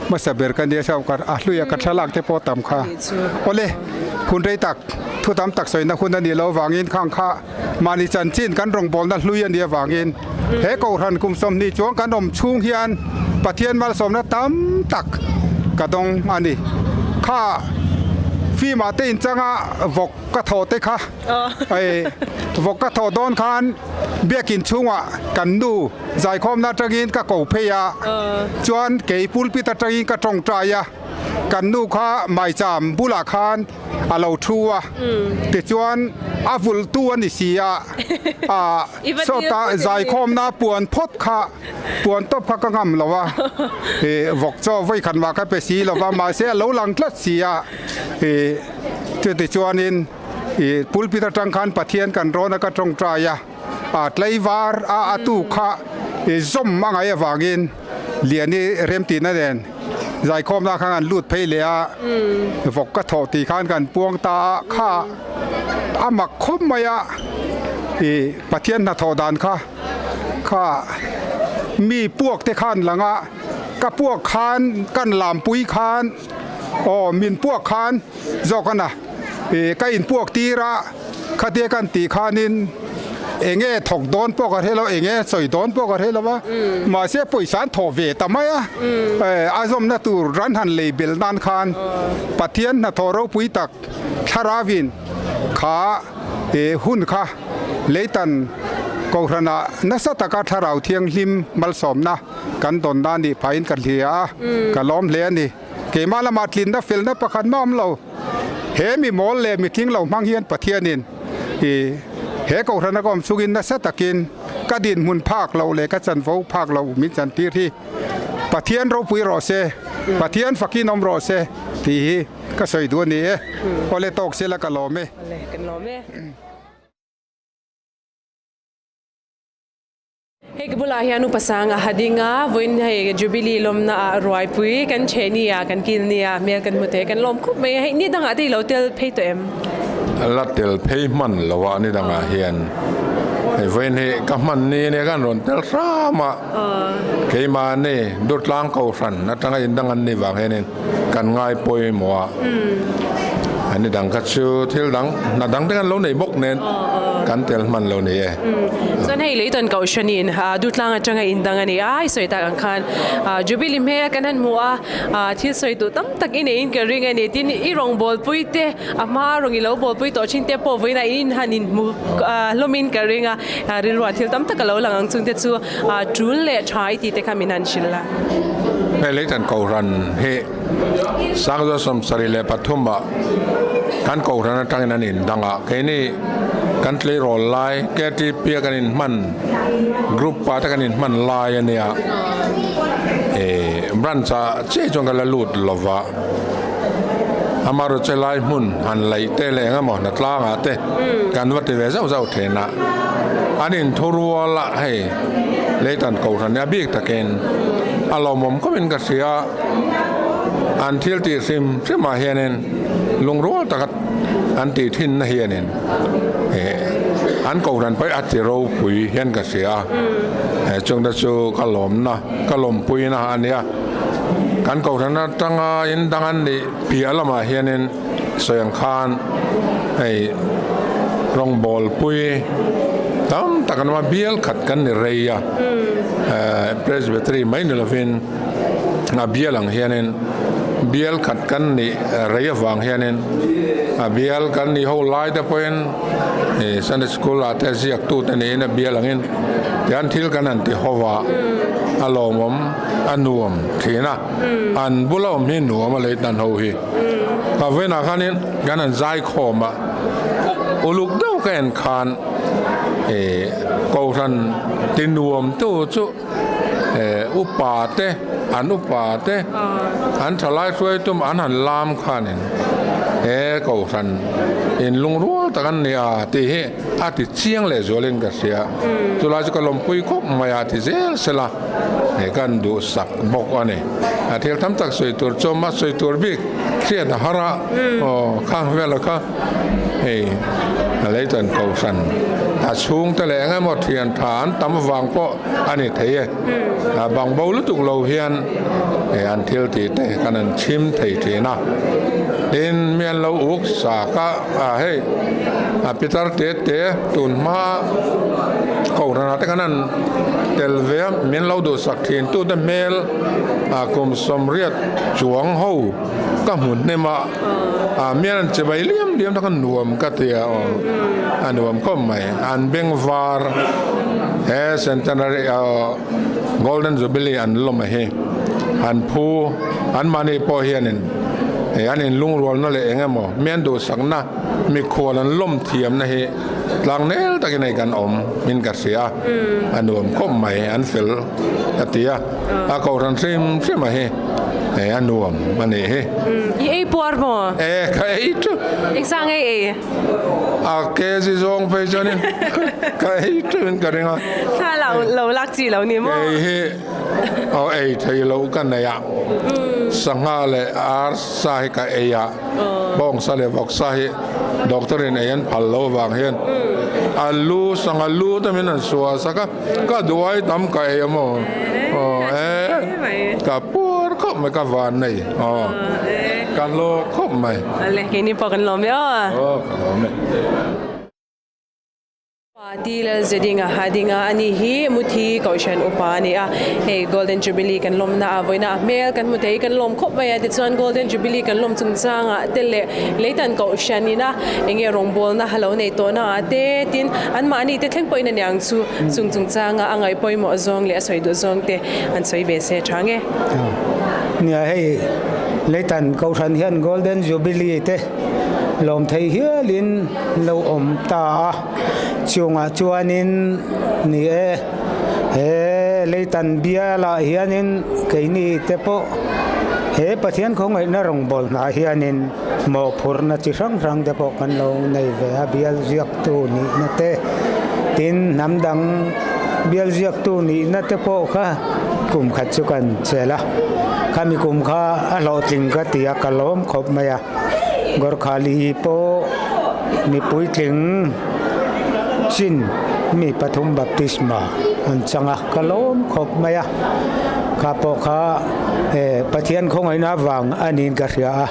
hmasa ber ka nia saw ka a hluia ka thlalak te pawh tam kha. Awle, hun rei tak, thu tam tak sawina hun a nih loh avangin khang kha mahni chanchin kan rawngbawlna hlui a nih avangin he Kohhran kum 20 chuang kan awm chhung hian Pathian malsawmna tam tak ka dawng a ni. Kha fimah te inchanga vawk ka thawh te kha vawk ka thawh dawn khan biakin chhungah kan nu Zaikhawmna atangin ka ko phei a, chuan kei pulpit atangin ka tawngtai a, kan nu kha maicham bulah khan a lo thu a, tichuan a vulhtu a ni si a, ah sawtah zaikhawmna puan phawt kha puan tawp kha ka ngam lo a, ih vawk chaw vawikhat mah ka pe si lo va, mahse a lo lang tlat si a, ih chutichuanin ih pulpit atang khan Pathian kan rawn a ka tawngtai a. A tlaivar a a tu kha i zawm a ngaih avangin Liani remtihna nen zaikhawmna khan an lut phei leh a, vawk ka thawh tih khan kan puang ta a, kha a mak khawp mai a, i Pathian hnathawh dan kha kha mi puak te khan lang a, ka puak khan kan lampui khan aw min puak khan zawk a na, i ka inpuak tir a. Khatia kan tih khanin eng nge thawk dawn pawh ka hre lo, eng nge sawi dawn pawh ka hre lo va, mahse pawisa an thawh ve ta mai a, a zawmna tur ran han lei belh nan khan Pathian hnathawh ropui tak thlarauin kha hun kha leitan Kohhranah nasa taka thlarau thianghlim malsawmna kan dawn nan nih phahin ka hria a, ka lawm hle a ni. Keimah lamah tlinna felna pakhat mah awm lo. He mi mawl leh mi tling lo hmang hian Pathianin i he Kohhrana ka awm chungin nasa takin ka dinhmun phak loh leh ka chanvo phak loh min chantir hi Pathian ropui rawh se, Pathian fakin awm rawh se tih hi ka sawi duh a ni e. Awle tawk sela ka lawm e. Hei ka bulah hian Upa Sanga ha ding a, vawiin hei Jubilee lawmna ah ruaipui kan chhe nia, kan kil nia, hmel kan hmu thei a, kan lawm khup mai a, hei ni dangah te i lo tel phei tawh em? La tel phei hman lo a ni dangah hian hei vawiin hi ka hman ni ania kan rawn tel hram a, keimahni Durtlang Kohhran atanga indang an nih vang hianin kan ngai pawimawh a, a ni dang kha chu thil dang hna dang te kan lo nei bawk nen. kan tel hman lo ni e. Chuan hei Leitan Kohhranin Dutlang atanga indang a ni a, i sawi tak ang khan Jubilee hmel kan han hmu a, thil sawi duh tam tak i neiin ka ring a ni. Tin, i rawngbawlpui te, a hma rawng i lo bawlpui tawh thin te pawh vawiinah in han inhmu hlawmin ka ring a, rilruah thil tam tak a lo lang ang chung te chu tul leh tha i tih te kha min han hrilh a. Hei Leitan Kohhran hi Sangzaw 73 ah kan Kohhran atangin an indang a, keini kan tleirawl lai KTP a kan inhman group pa te kan inhman lai a nia, branch ah chiah chuan ka la lut lova. Amaherawhchu lai hmun han laih te leh eng emaw hnatlangah te kan va ti ve zauh zauh thin a, an inthurual a hei Leitan Kohhran hi a bik takin a lawmawm khawpin ka hria a, an thil tih hrim hrimah hianin lungrual taka an tih thinna hianin an Kohhran pawh hi a ti ropui hian ka hria a, chungte chu ka lawmna ka lawmpuina a nia. Kan kohhran atanga in dang an nih piah lamah hianin sawi ang khan hei rawngbawlpui tam tak an awm a, bial khat kan ni rei a, Presbytery mai ni lovin a bial ang hianin bial khat kan nih rei avang hianin a bial kan nih ho lai te pawhin Sunday School ah te ziaktute niin a bial angin tihian thil kan han ti ho va, a lawmawm. A nuam thin a, an bula awm hi nuam a lei tan ho hi. Ka vawiinah khanin kan han zai khawm a, uluk deuh ka en khan eh Kohhran ti nuam tu chu eh upa te, an upa te, an thalai hruaitum an han lam khanin he Kohhran in lungrual tak an ni a tih hi a ti chiang leh zualin ka hria. Chulai chu ka lawmpui khawp mai a ti zel sela. He kan duhsak bawk a ni. A thil tam tak sawi tur chu a sawi tur bik hriat a har a, aw khang vela kha hei a Leitan Kohhran a chhungte leh eng emaw thian tha an tam vang pawh a ni thei e. A bang bo lutuk lo hian hei an thil tih te kan an chhim thei thin a. Tin, mi an lo uk sak a, a hei a pitar te te tun hma Kohhranah te khan an tel ve a, min lo duhsak thin tute hmel ah kum 80 chuang ho ka hmu hnem a, ah mian an che mai liam liam ta kha nuam ka ti a aw, a nuam khawp mai. An beng var he centenary ah Golden Jubilee an lawm a hi, an phu anmahni pawh hianin an inlungrualna leh eng emaw mian duhsakna mikhual an lawm thiamna hi Tlang nel takin hei kan awm in ka hria a, a nuam khawp mai, an fel ka ti a, a kohhran hrim hrim a hi hei a nuam a nih hi. I ei puar maw? E, ka ei chu. Engzah nge i ei? A kezi zawng phei chuanin ka ei teuhin ka ring a. Thla lo lo lak chi lo ni maw? Kei hi aw ei thei loh ka nei a, sangha leh arsa hi ka ei a. Bawngsa leh vawksa hi doctor in ei an phal lo avang hian a lu sangha lu te min an suah sak a, ka duai tam ka ei a maw aw e ka puar khawp mai ka van nei aw ka hlawk khawp mai. Ale keini pawh kan lawm e aw. Aw ka lawm e. Party Lalzedinga Hadinga a ni hi Muthi Kohhran upa a ni a, hei Golden Jubilee kan lawmna ah vawiina a hmel kan hmu thei kan lawm khawp mai a, tichuan Golden Jubilee kan lawm chungchangah te leh Leitan Kohhran ina enge rawngbawlna a lo nei tawhna ah te tin anmahni te thleng pawhin a niang chu chung chungchanga a ngaih pawimawh zawng leh a sawi duh zawng te an sawi ve se tha nge. Nia hei Leitan Kohhran hian Golden Jubilee te lawm thei hialin lo awm ta a, chungah chuanin ni e, he Leitan bialah hianin keini te pawh he Pathian khawngaihna rawngbâwl hnah hianin mawhphurhna chi hrang hrang te pawh kan lo nei ve a, bial ziaktu nihna te, tin hnam dang bial ziaktu nihna te pawh kha kum khat chu kan chelh a, khami kum kha a hlawhtling ka ti a, ka lawm khawp mai a. Gorkhali pawh mi puitling chin mi pathum baptisma an chang a, ka lawm khawp mai a, kha pawh kha eh Pathian khawngaihna vang a niin ka hria a,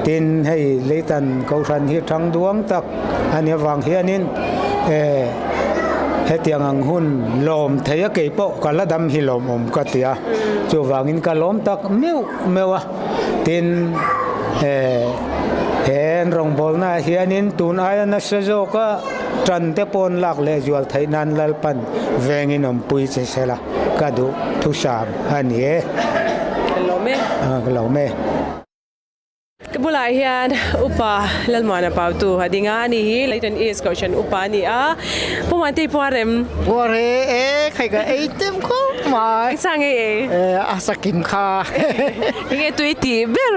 tin hei Leitan Kohhran hi thang duang tak a nih avang hianin Hetiang ang hun lawm thei a kei pawh ka la dam hi lawmawm ka ti a, chuvangin ka lawm tak meuh meuh a. Tin, he an rawngbawlnaah hianin tun aia nasa zawka tan te pawn lak leh zual theih nan Lalpan vengin awmpui che sela ka duh thusam a ni e. Ka lawm e. Ka lawm e. Ka bulah hian Upa Lalmuana Pautu a ding a, ani hi Leighton East Kohhran Upa a ni a. Pu Muantei puar em? Puar e, e khai ka ei tem khawp mai. Engsa nge ei? E, a sakim kha. Enge tui tih ber?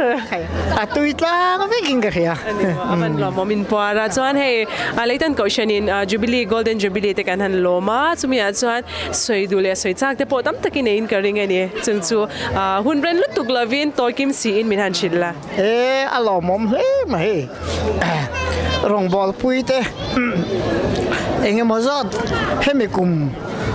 A tui tlang vekin ka hria. A ni maw, a van lawmawm in puar a. Chuan hei Leighton Kohhranin Jubilee, Golden Jubilee te kan han lawm a, chumi ah chuan Sawi duh leh sawi chak te pawh tam takin eiin ka ring a ni. Chung chu hun ren lutuk lovin tawi kim siin min han hrilh la. E, a lawmawm hle mai. Rawngbâwl pui te eng emaw zat hemi kum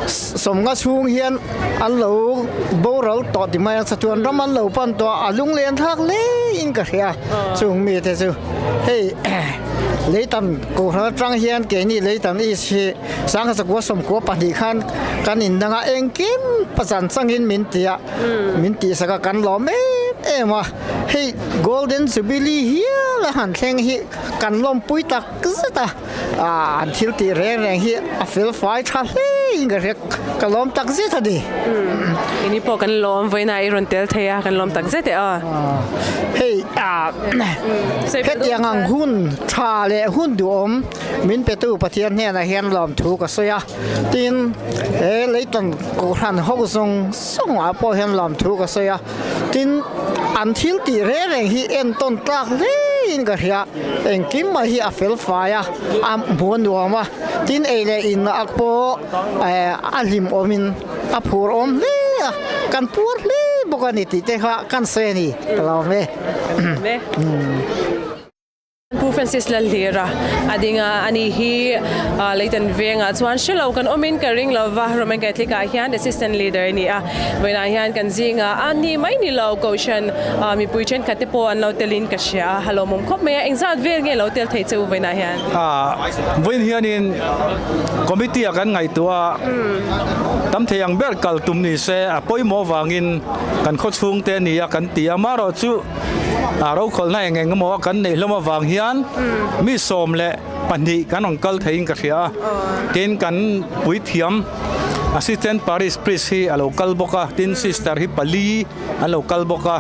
sawmnga chhung hian an lo boral tawh ti mai a, chatuan ram an lo pan tawh a, a lunglen thlak hlein ka hria chung mite chu. Hei Leitan Kohhran atang hian keini Leitan East hi Sangha zakua sawmkua pahnih khan kan indang a, engkim pachan changin min ti a, min tihsak a, kan lawm em em a. Hei Golden Jubilee hial a han thleng hi kan lawmpui tak zet a, an thil tih reng reng hi a fel fai tha hle in ka hria, ka lawm tak zet a ni. Keini pawh kan lawm vawiinah i rawn tel thei a, kan lawm tak zet e aw. Hei hetiang ang hun tha leh hun duhawm Min petu Pathian hnenah hian lawmthu ka sawi a, tin, he Leitan Kohhran ho zawng zawngah pawh hian lawmthu ka sawi a, tin, an thil tih reng reng hi entawn tlak hlein ka hria, engkim mai hi a fel fai a, a hmu a nuam a, tin, ei leh in ah pawh a hlim awmin a phur awm hle a, kan puar hle bawk a ni tih te kha kan sawi a ni, ka lawm e. Pu Francis Lalhlira a ding a, ani hi Leitan vengah chuan hre lo kan awmin ka ring lo va, Roman Catholic ah hian Assistant Leader a ni a, vawiinah hian kan zingah a ni mai ni lo Kohhran mipui thenkhat te pawh an lo telin ka hria a, a lawmawm khawp mai a, engzat vel nge lo tel thei che u vawiinah hian? Vawiin hianin Committee ah kan ngaihtuah a, tam thei ang ber kal tum ni se a pawimawh vangin kan khawchhung te a ni a kan ti a, amaherawhchu, A rokhawlhna eng eng emaw kan neih hlawm avang hian mi 12 kan rawn kal theiin ka hria a, tin kan puithiam Assistant Parish Priest hi a lo kal bawk a, tin Sister hi pali an lo kal bawk a,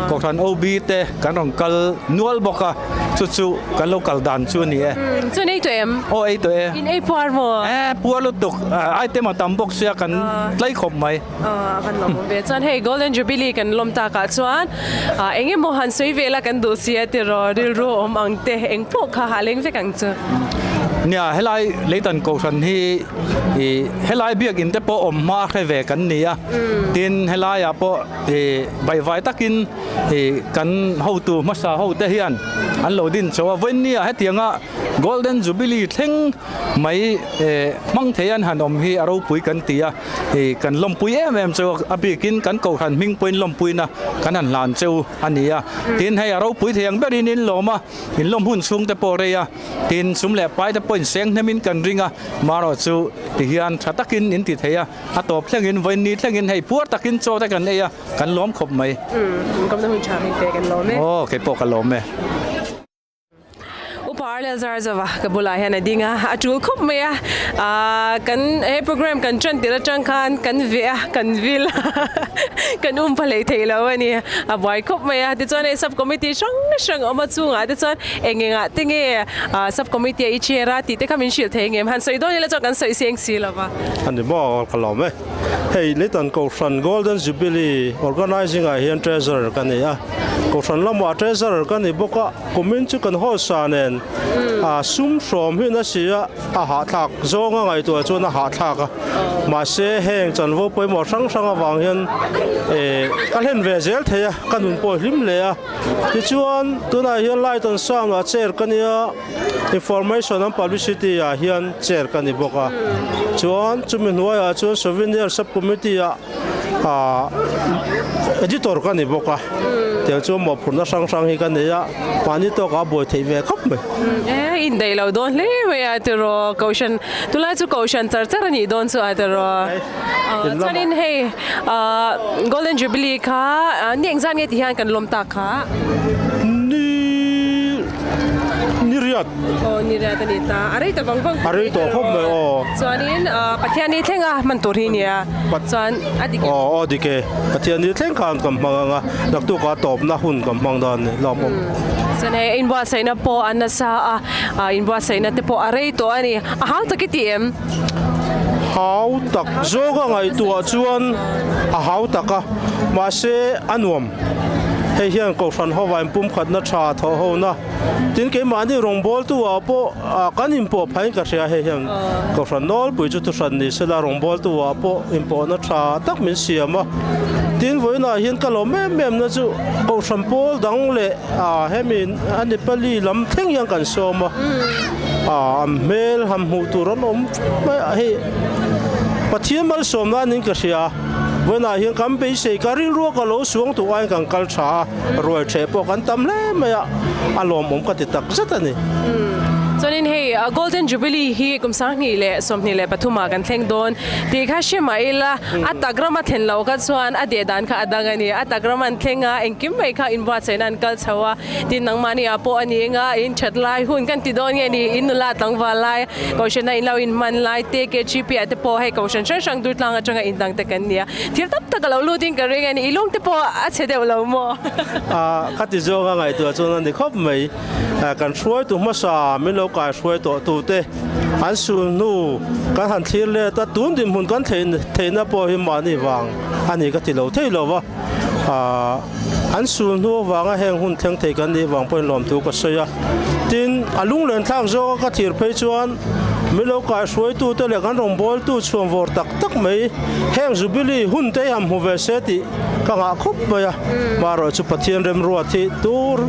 Kohhran OB te kan rawn kal nual bawk a, chu chu kan lo kal dan chu a ni e. Chuan ei tawh em? Aw ei tawh e. In ei puar maw? E puar lutuk, item a tam bawk sia kan tlai khawp mai. A van lawm awm ve chuan hei Golden Jubilee kan lawm takah chuan eng emaw han sawi vel a kan duh si a tiraw rilru awm ang te eng pawh kha ha leng vek ang chu. Nia helai Leitan Kohhran hi ih helai biakin te pawh awm hma hre ve kan ni a tin helaiah pawh ih baihvai takin ih kan hotu hmasa ho te hian an lo din chho a vawinia hetianga Golden Jubilee thleng mai hmang thei an han awm hi a ropui kan ti a. Hei kan lawmpui em em cheu a, a bikin kan kohhran hming pawhin lawmpuina kan han hlan cheu a ni a. Tin hei a ropui thei ang berin in lawm a, in lawm hun chhung te pawh rei a, tin sum leh pai te pawh in seng hnemin kan ring a, marawh chu tihian tha takin in ti thei a, a tawp thlengin vawiin thlengin hei puar takin chaw te kan ei a, kan lawm khawp mai. Umm, kawmna hun tha hming te kan lawm e. Aw, keipawh ka lawm e. Upa Arlel Zarzova ka bulah hian a ding a, a tul khawp mai a, aaa kan he program kan tan tirh atang khan kan veh a, kan vil a, kan um pha hlei theih lo a ni, a buai khawp mai a, tichuan hei sub committee hrang hrang awm a chungah te chuan eng engah te nge aaa sub committee a i chair a tih te kha min hrilh thei ngem, han sawi dawn ila chuan kan sawi seng si lo va. A ni maw ka lawm e. Hei Leitan Kohhran Golden Jubilee Organizing ah hian Treasurer ka ni a, Kohhran lamah Treasurer ka ni bawk a, kumin chu kan hawsa nen a sum hrawm hi na si a, a hahthlak zawnga ngaihtuah chuan a hahthlak a, mahse heng chanvo pawimawh hrang hrang avang hian eh ka hlen ve zel thei a, ka nun pawh hlim hle a, tichuan tunah hian Light on Sound ah chair ka nia. Information and Publicity ah hian chair ka ni bawk a, chuan chumi hnuaiah chuan Souvenir Sub Committee ah Editor ka ni bawk a, tiang chuan mawhphurhna hrang hrang hi ka nei a, mahni tawkah a buai theih ve khawp mai. E, indaih lo dawn hle mai a tiraw, Kohhran, tunlai chu Kohhran char char a nih dawn chu a tiraw. Chuanin hei Golden Jubilee kha ni engzat nge ti hian kan lawm tak kha? Ni ni riat. Aw ni riat a ni ta, a rei ta vang vang A rei tawh khawp mai aw. Chuanin Pathian ni thleng a hman tur hi nia, chuan a dik em? Aw aw dik e, Pathian ni thleng khan kan hmang ang a, naktuk a tawpna hun kan hmang dawn a ni, lawmawm. Chuan hei inbuatsaihna pawh a nasa a, inbuatsaihna te pawh a rei tawh a ni, a hau tak i ti em? Hau tak zawk a ngaihtuah chuan a hau tak a, mahse a nuam. Hei hian Kohhran hovain pumkhatna tha thawh hona tin keimahni rawngbawltu ah pawh kan inpawh phain ka hria. Hei hian Kohhran nawlpui chu thuhran ni sela rawngbawltu ah pawh inpawhna tha tak min siam a. Tin vawiinah hian ka lawm em em na chu Kohhran pawl dang leh hemi a Nepali lam thleng hian kan sawm a. An hmel han hmuh tur an awm mai a, hei Pathian malsawmna anin ka hria. Vawiinah hian kan beisei ka rilrua ka lo suang tuk aiin kan kal tha a, ruai ṭheh pawh kan tam hle mai a, a lawmawm ka ti tak zet a ni. Chuanin hei Golden Jubilee hi kum 2023 ah kan thleng dawn tih kha hre mah ila a tak rama thlen loh kha chuan a deh dan kha a dang a ni. A tak ram an thleng a, engkim mai kha inbuatsaihna an kal chho a. Tin, nangmahni ah pawh a ni eng a, in that lai hun kan ti dawn nge ni, in nula tlangval lai, Kohhrana in lo inhman lai te, KGP ah te pawh hei Kohhran hrang hrang dur tlang atanga indang te kan ni a, thil tam tak a lo lut in ka ring a ni, i lung te pawh a chhe deuh lo maw? Ka ti zawng a ngaihtuah chuan a ni khawp mai, kan hruaitu hmasa min lo kai hruai tawh tu te an sul hnu kan han thlir let a, tun dinhmun kan theihna pawh hi mahni vang a ni ka ti lo thei lo va. An sul hnu avanga heng hun thleng thei kan nih vang pawhin lawmthu ka sawi a. Tin, a lunglen thlak zawka ka thir phei chuan min lo kaihruaitute leh kan rawngbawltu chhuanvawr tak tak mai heng Jubilee hun te hi han hmu ve se tih ka ngah khawp mai a. Marawh chu Pathian remruat hi tur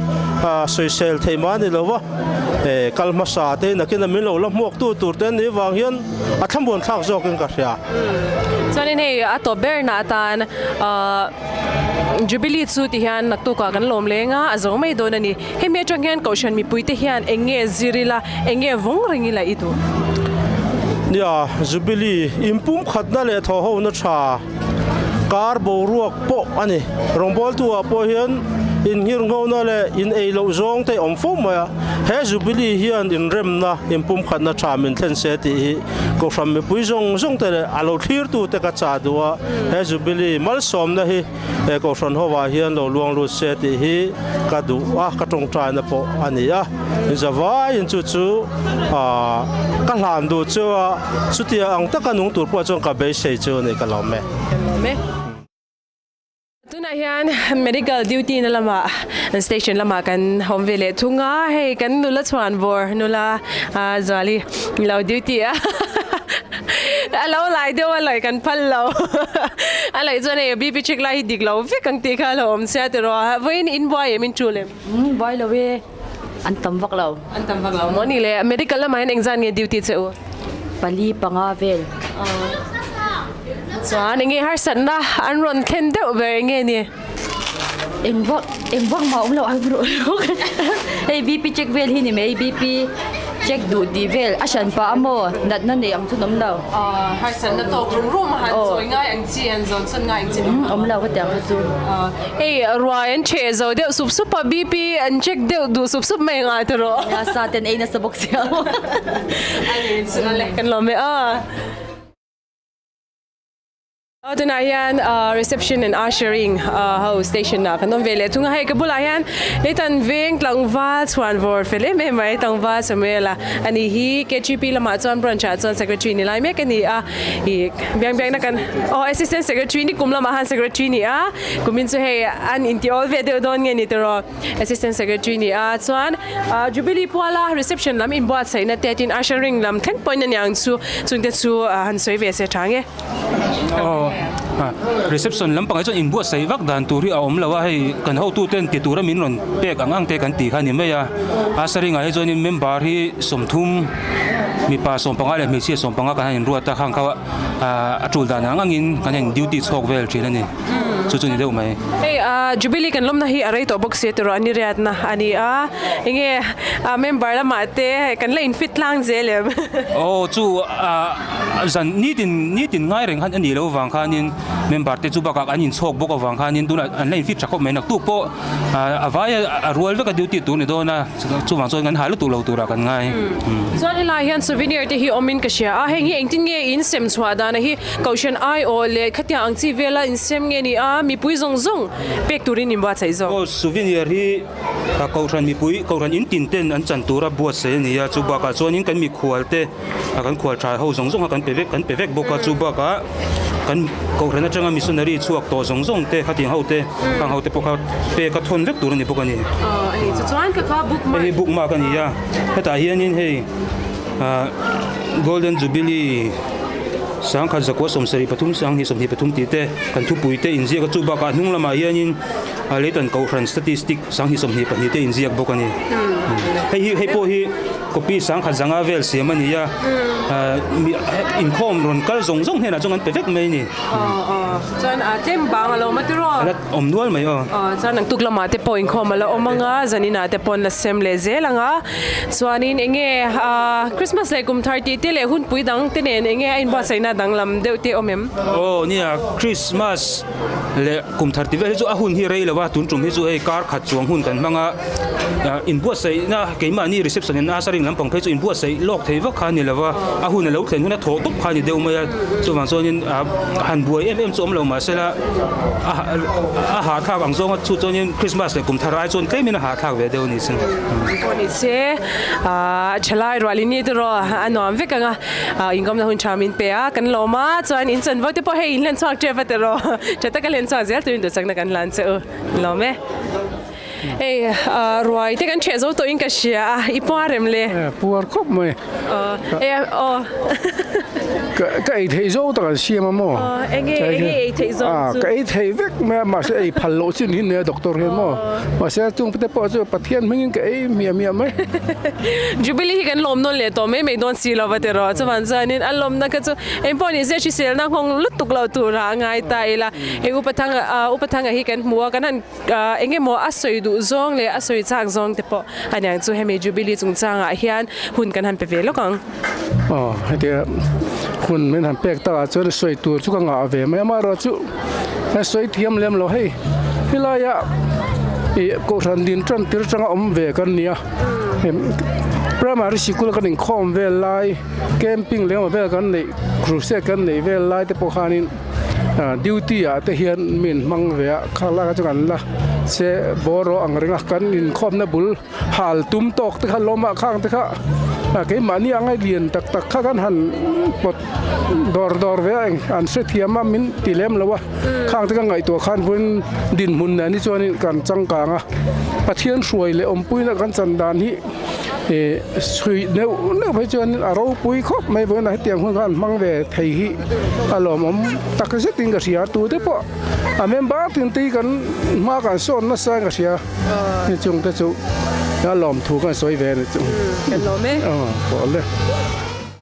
sawisel thei mah a ni lo va, kal hmasa te hi nakin a min lo la hmuaktu tur te an nih vang hian a thlamuan thlak zawkin ka hria. Chuanin hei a tawp berna atan Jubilee chu ti hian naktukah kan lawm leng a, a zo mai dawn a ni. Hemi atang hian Kohhran mipuite hian eng nge zir ila, eng nge vawng reng ila i duh? Nia, Jubilee inpumkhatna leh thawhhona tha kar boruak pawh a ni. Rawngbawltu ah pawh hian inngirnghona leh in ei loh zawng te awm fo mai a. He Jubilee hian inremna, inpumkhatna tha min thlen se tih hi Kohhran mipui zawng zawng te leh a lo thlirtu te ka chah duh a, he Jubilee malsawmna hi he Kohhran hovah hian lo luang lut se tih hi ka duh a, ka tawngtaina pawh a ni a. Zavaiin chu chu ka hlan duh chu a, chutia ang taka nung tur pawh chuan ka beisei chu a ni, ka lawm e. Ka lawm e. Tunah hian medical duty na lamah station lamah kan awm ve leh thung a, hei kan nula chhuan vawr nula Zuali lo duty a a lo lai deuh a laih kan phal lo a laih chuan hei BP check lai hi dik lo vek ang tih kha a lo awm sia tiraw vawiin in buai em in tul em? Buai lo e, an tam vak lo. An tam vak lo maw ni le medical lamah hian engzat nge duty che u? Pali panga vel. Chuan enge harsatna an rawn thlen deuh ber enge ni? Eng vak eng vak mah awm lo ang rawh rawh hei BP check vel hi ni mai BP check duh tih vel a hran pah a maw natna nei ang chu an awm lo. Harsatna tawk rum rum a han sawi ngai ang chi an zawn chhawn ngai ang chi awm lo ka ti ang kha chu. Hei ruai an cheh zo deuh sup sup a BP an check deuh duh sup sup mai ang a tiraw. Nia sa ten ei nasa bawk sia. A ni chu le kan lawm e a. Tunah hian reception and ushering ho station ah kan awm ve leh thung a, hei ka bulah hian Nathan veng tlangval chhuan vawr fel em em mai tlangval Samuel a ani hi KGP lamah chuan branch ah chuan secretary ni lai mek a ni a, ih biang biakna kan aw assistant secretary ni kum lamah han secretary ni a, kumin chu hei an inti awl ve deuh dawn nge ni tiraw assistant secretary ni a chuan Jubilee puala reception lam inbuatsaihna te tin ushering lam thleng pawhin a niang chu chungte chu han sawi ve se tha nge. Aw reception lampang ah chuan inbuatsaih vak dan tur hi a awm lo a hei kan hotu ten ti tura min rawn pek ang ang te kan tih kha a ni mai a a saring ah hi chuanin member hi 30 Mipa 15 leh hmeichhia 15 kan han inruat a, khang kha a tul dan ang angin kan han duty chhawk vel thin a ni. Chu chu ni deuh mai. Hei Jubilee kan lawmna hi a rei tawh bawk si tiraw a ni riatna a ni a, enge member lamah te kan la in fit tlang zel em? Aw chu zan nitin nitin ngai reng khan a nih loh avang khanin member te chu bakah an inchhawk bawk avang khanin tunah an la in fit tha khawp mai naktuk pawh a vai a rual vek a duty tur ni dawn a. Chuvang chuan kan ha lutuk lo turah kan ngai. Chuan helai hian souvenir te hi awmin ka hria a, heng hi engtin nge in sem chhuah dana hi Kohhran aiawh leh khatiang ang chi vela in sem nge ni a, mipui zawng zawng pek turin in buatsaih zawk. Aw souvenir hi Kohhran mipui, Kohhran in tin ten an chan tura buatsaih a ni a, chu bakah chuanin kan mikhual te, kan khual tha ho zawng zawng kha kan pe vek kan pe vek bawk a, chu bakah kan Kohhran atanga missionary chhuak tawh zawng zawng te khatiang ho te khang ho te pawh kha pek a thawn vek tur a ni bawk a ni. Aw a ni chu chuan ka kha bookmark. Hei hi bookmark a ni a, hetah hianin hei ah Golden Jubilee 1773 2023 tih te kan thupui te inziak a, chu bakah hnung lamah hianin a Leitan Kohhran Statistic 2022 te inziak bawk a ni. Hei hi hei pawh hi. Copy 10,000 zanga vel siam a ni a, inkhawm rawn kal zawng zawng hnenah chuan kan pe vek mai a ni. Aw aw, chuan a tlem bang a lo awm a tiraw? A la awm nual mai aw. Aw, chuan ang tuk lamah te pawh inkhawm a la awm ang a, zaninah te pawh an la sem leh zel ang a. Chuanin eng nge Christmas leh kum thar tih te leh hunpui dang te nen eng nge a inbuatsaihna danglam deuh te awm em? Aw nia, Christmas leh kum thar tih vel hi chu a hun hi rei lo a, tun tum hi chu hei kar khat chuang hun kan hmang a. Inbuatsaihna keimahni reception in a ring lampang phei chu inbuatsaih lawk thei vak kha a ni lo va, a hun a lo thlen hun a thawh tawp kha a ni deuh mai a, chuvang chuanin han buai em em chu awm lo mahsela a hahthlak ang zawnga chu chuanin Christmas leh kum thar ai chuan tlemin a hahthlak ve deuh a ni chu. Pawh ni se thalai rual in ni tiraw a nuam vek ang a, inkawmna hun tha min pe a kan lawm a, chuan in chanvo te pawh hei in hlen chhuak tep a tiraw tha taka hlen chhuak zel turin duhsakna kan hlan che u lawm e. Hei ruai te kan ṭheh zo tawhin ka hria a, i puar em le? Puar khawp mai. Hei aw. Ka ei theih zo tak an siam a maw? Enge enge ei theih zo chu? Ka ei thei vek mai a, mahse ei phal loh chin hi nia doctor hian maw? Mahse chung te pawh chu Pathian hmingin ka ei hmiah hmiah mai. Jubilee hi kan lawm nawn leh tawh mai mai dawn si lo va tiraw? Chuvan chuanin a lawmna kha chu engpawh ni se hriselna nghawng lutuk lo turah a ngai ta ila. Hei Upathanga Upathanga hi kan hmu a, kan han Eng emaw a sawi duh zawng leh a sawi chak zawng te pawh a niang chu hemi Jubilee chungchangah hian hun kan han pe ve lawk ang. Aw, hetia hun min han pek takah chuan sawi tur chu ka ngah ve mai a, amaherawhchu ka sawi thiam lem lo hei helaiah ih kohhran din tan tir atanga awm ve kan nia primary sikul kan inkhawm vel lai camping leh emaw vel kan neih crusade kan neih vel lai te pawh khanin. Duty ah te hian min hmang ve a, kha lak ah chuan kan la che bawr rawh ang reng a, kan inkhawmna bul hal tum tawk te kha lawm ah khang te kha keimahni anga lian tak tak kha kan han pawt dawr dawr ve a eng an hrethiam a min ti lem lo a, khang te ka ngaihtuah khan vawiin dinhmun nen hi chuanin kan changkang a, Pathian hruai leh awmpuina kan chan dan hi. Ih chhuih neuh neuh phei chuan a ropui khawp mai vawiin a hetiang hun khan hmang ve thei hi a lawmawm tak zetin ka hria tute pawh a member tin te hi kan hma kan sawn nasa in ka hria ni chung te chu a lawm thu kan sawi ve a ni chu Kan lawm e aw pawh le.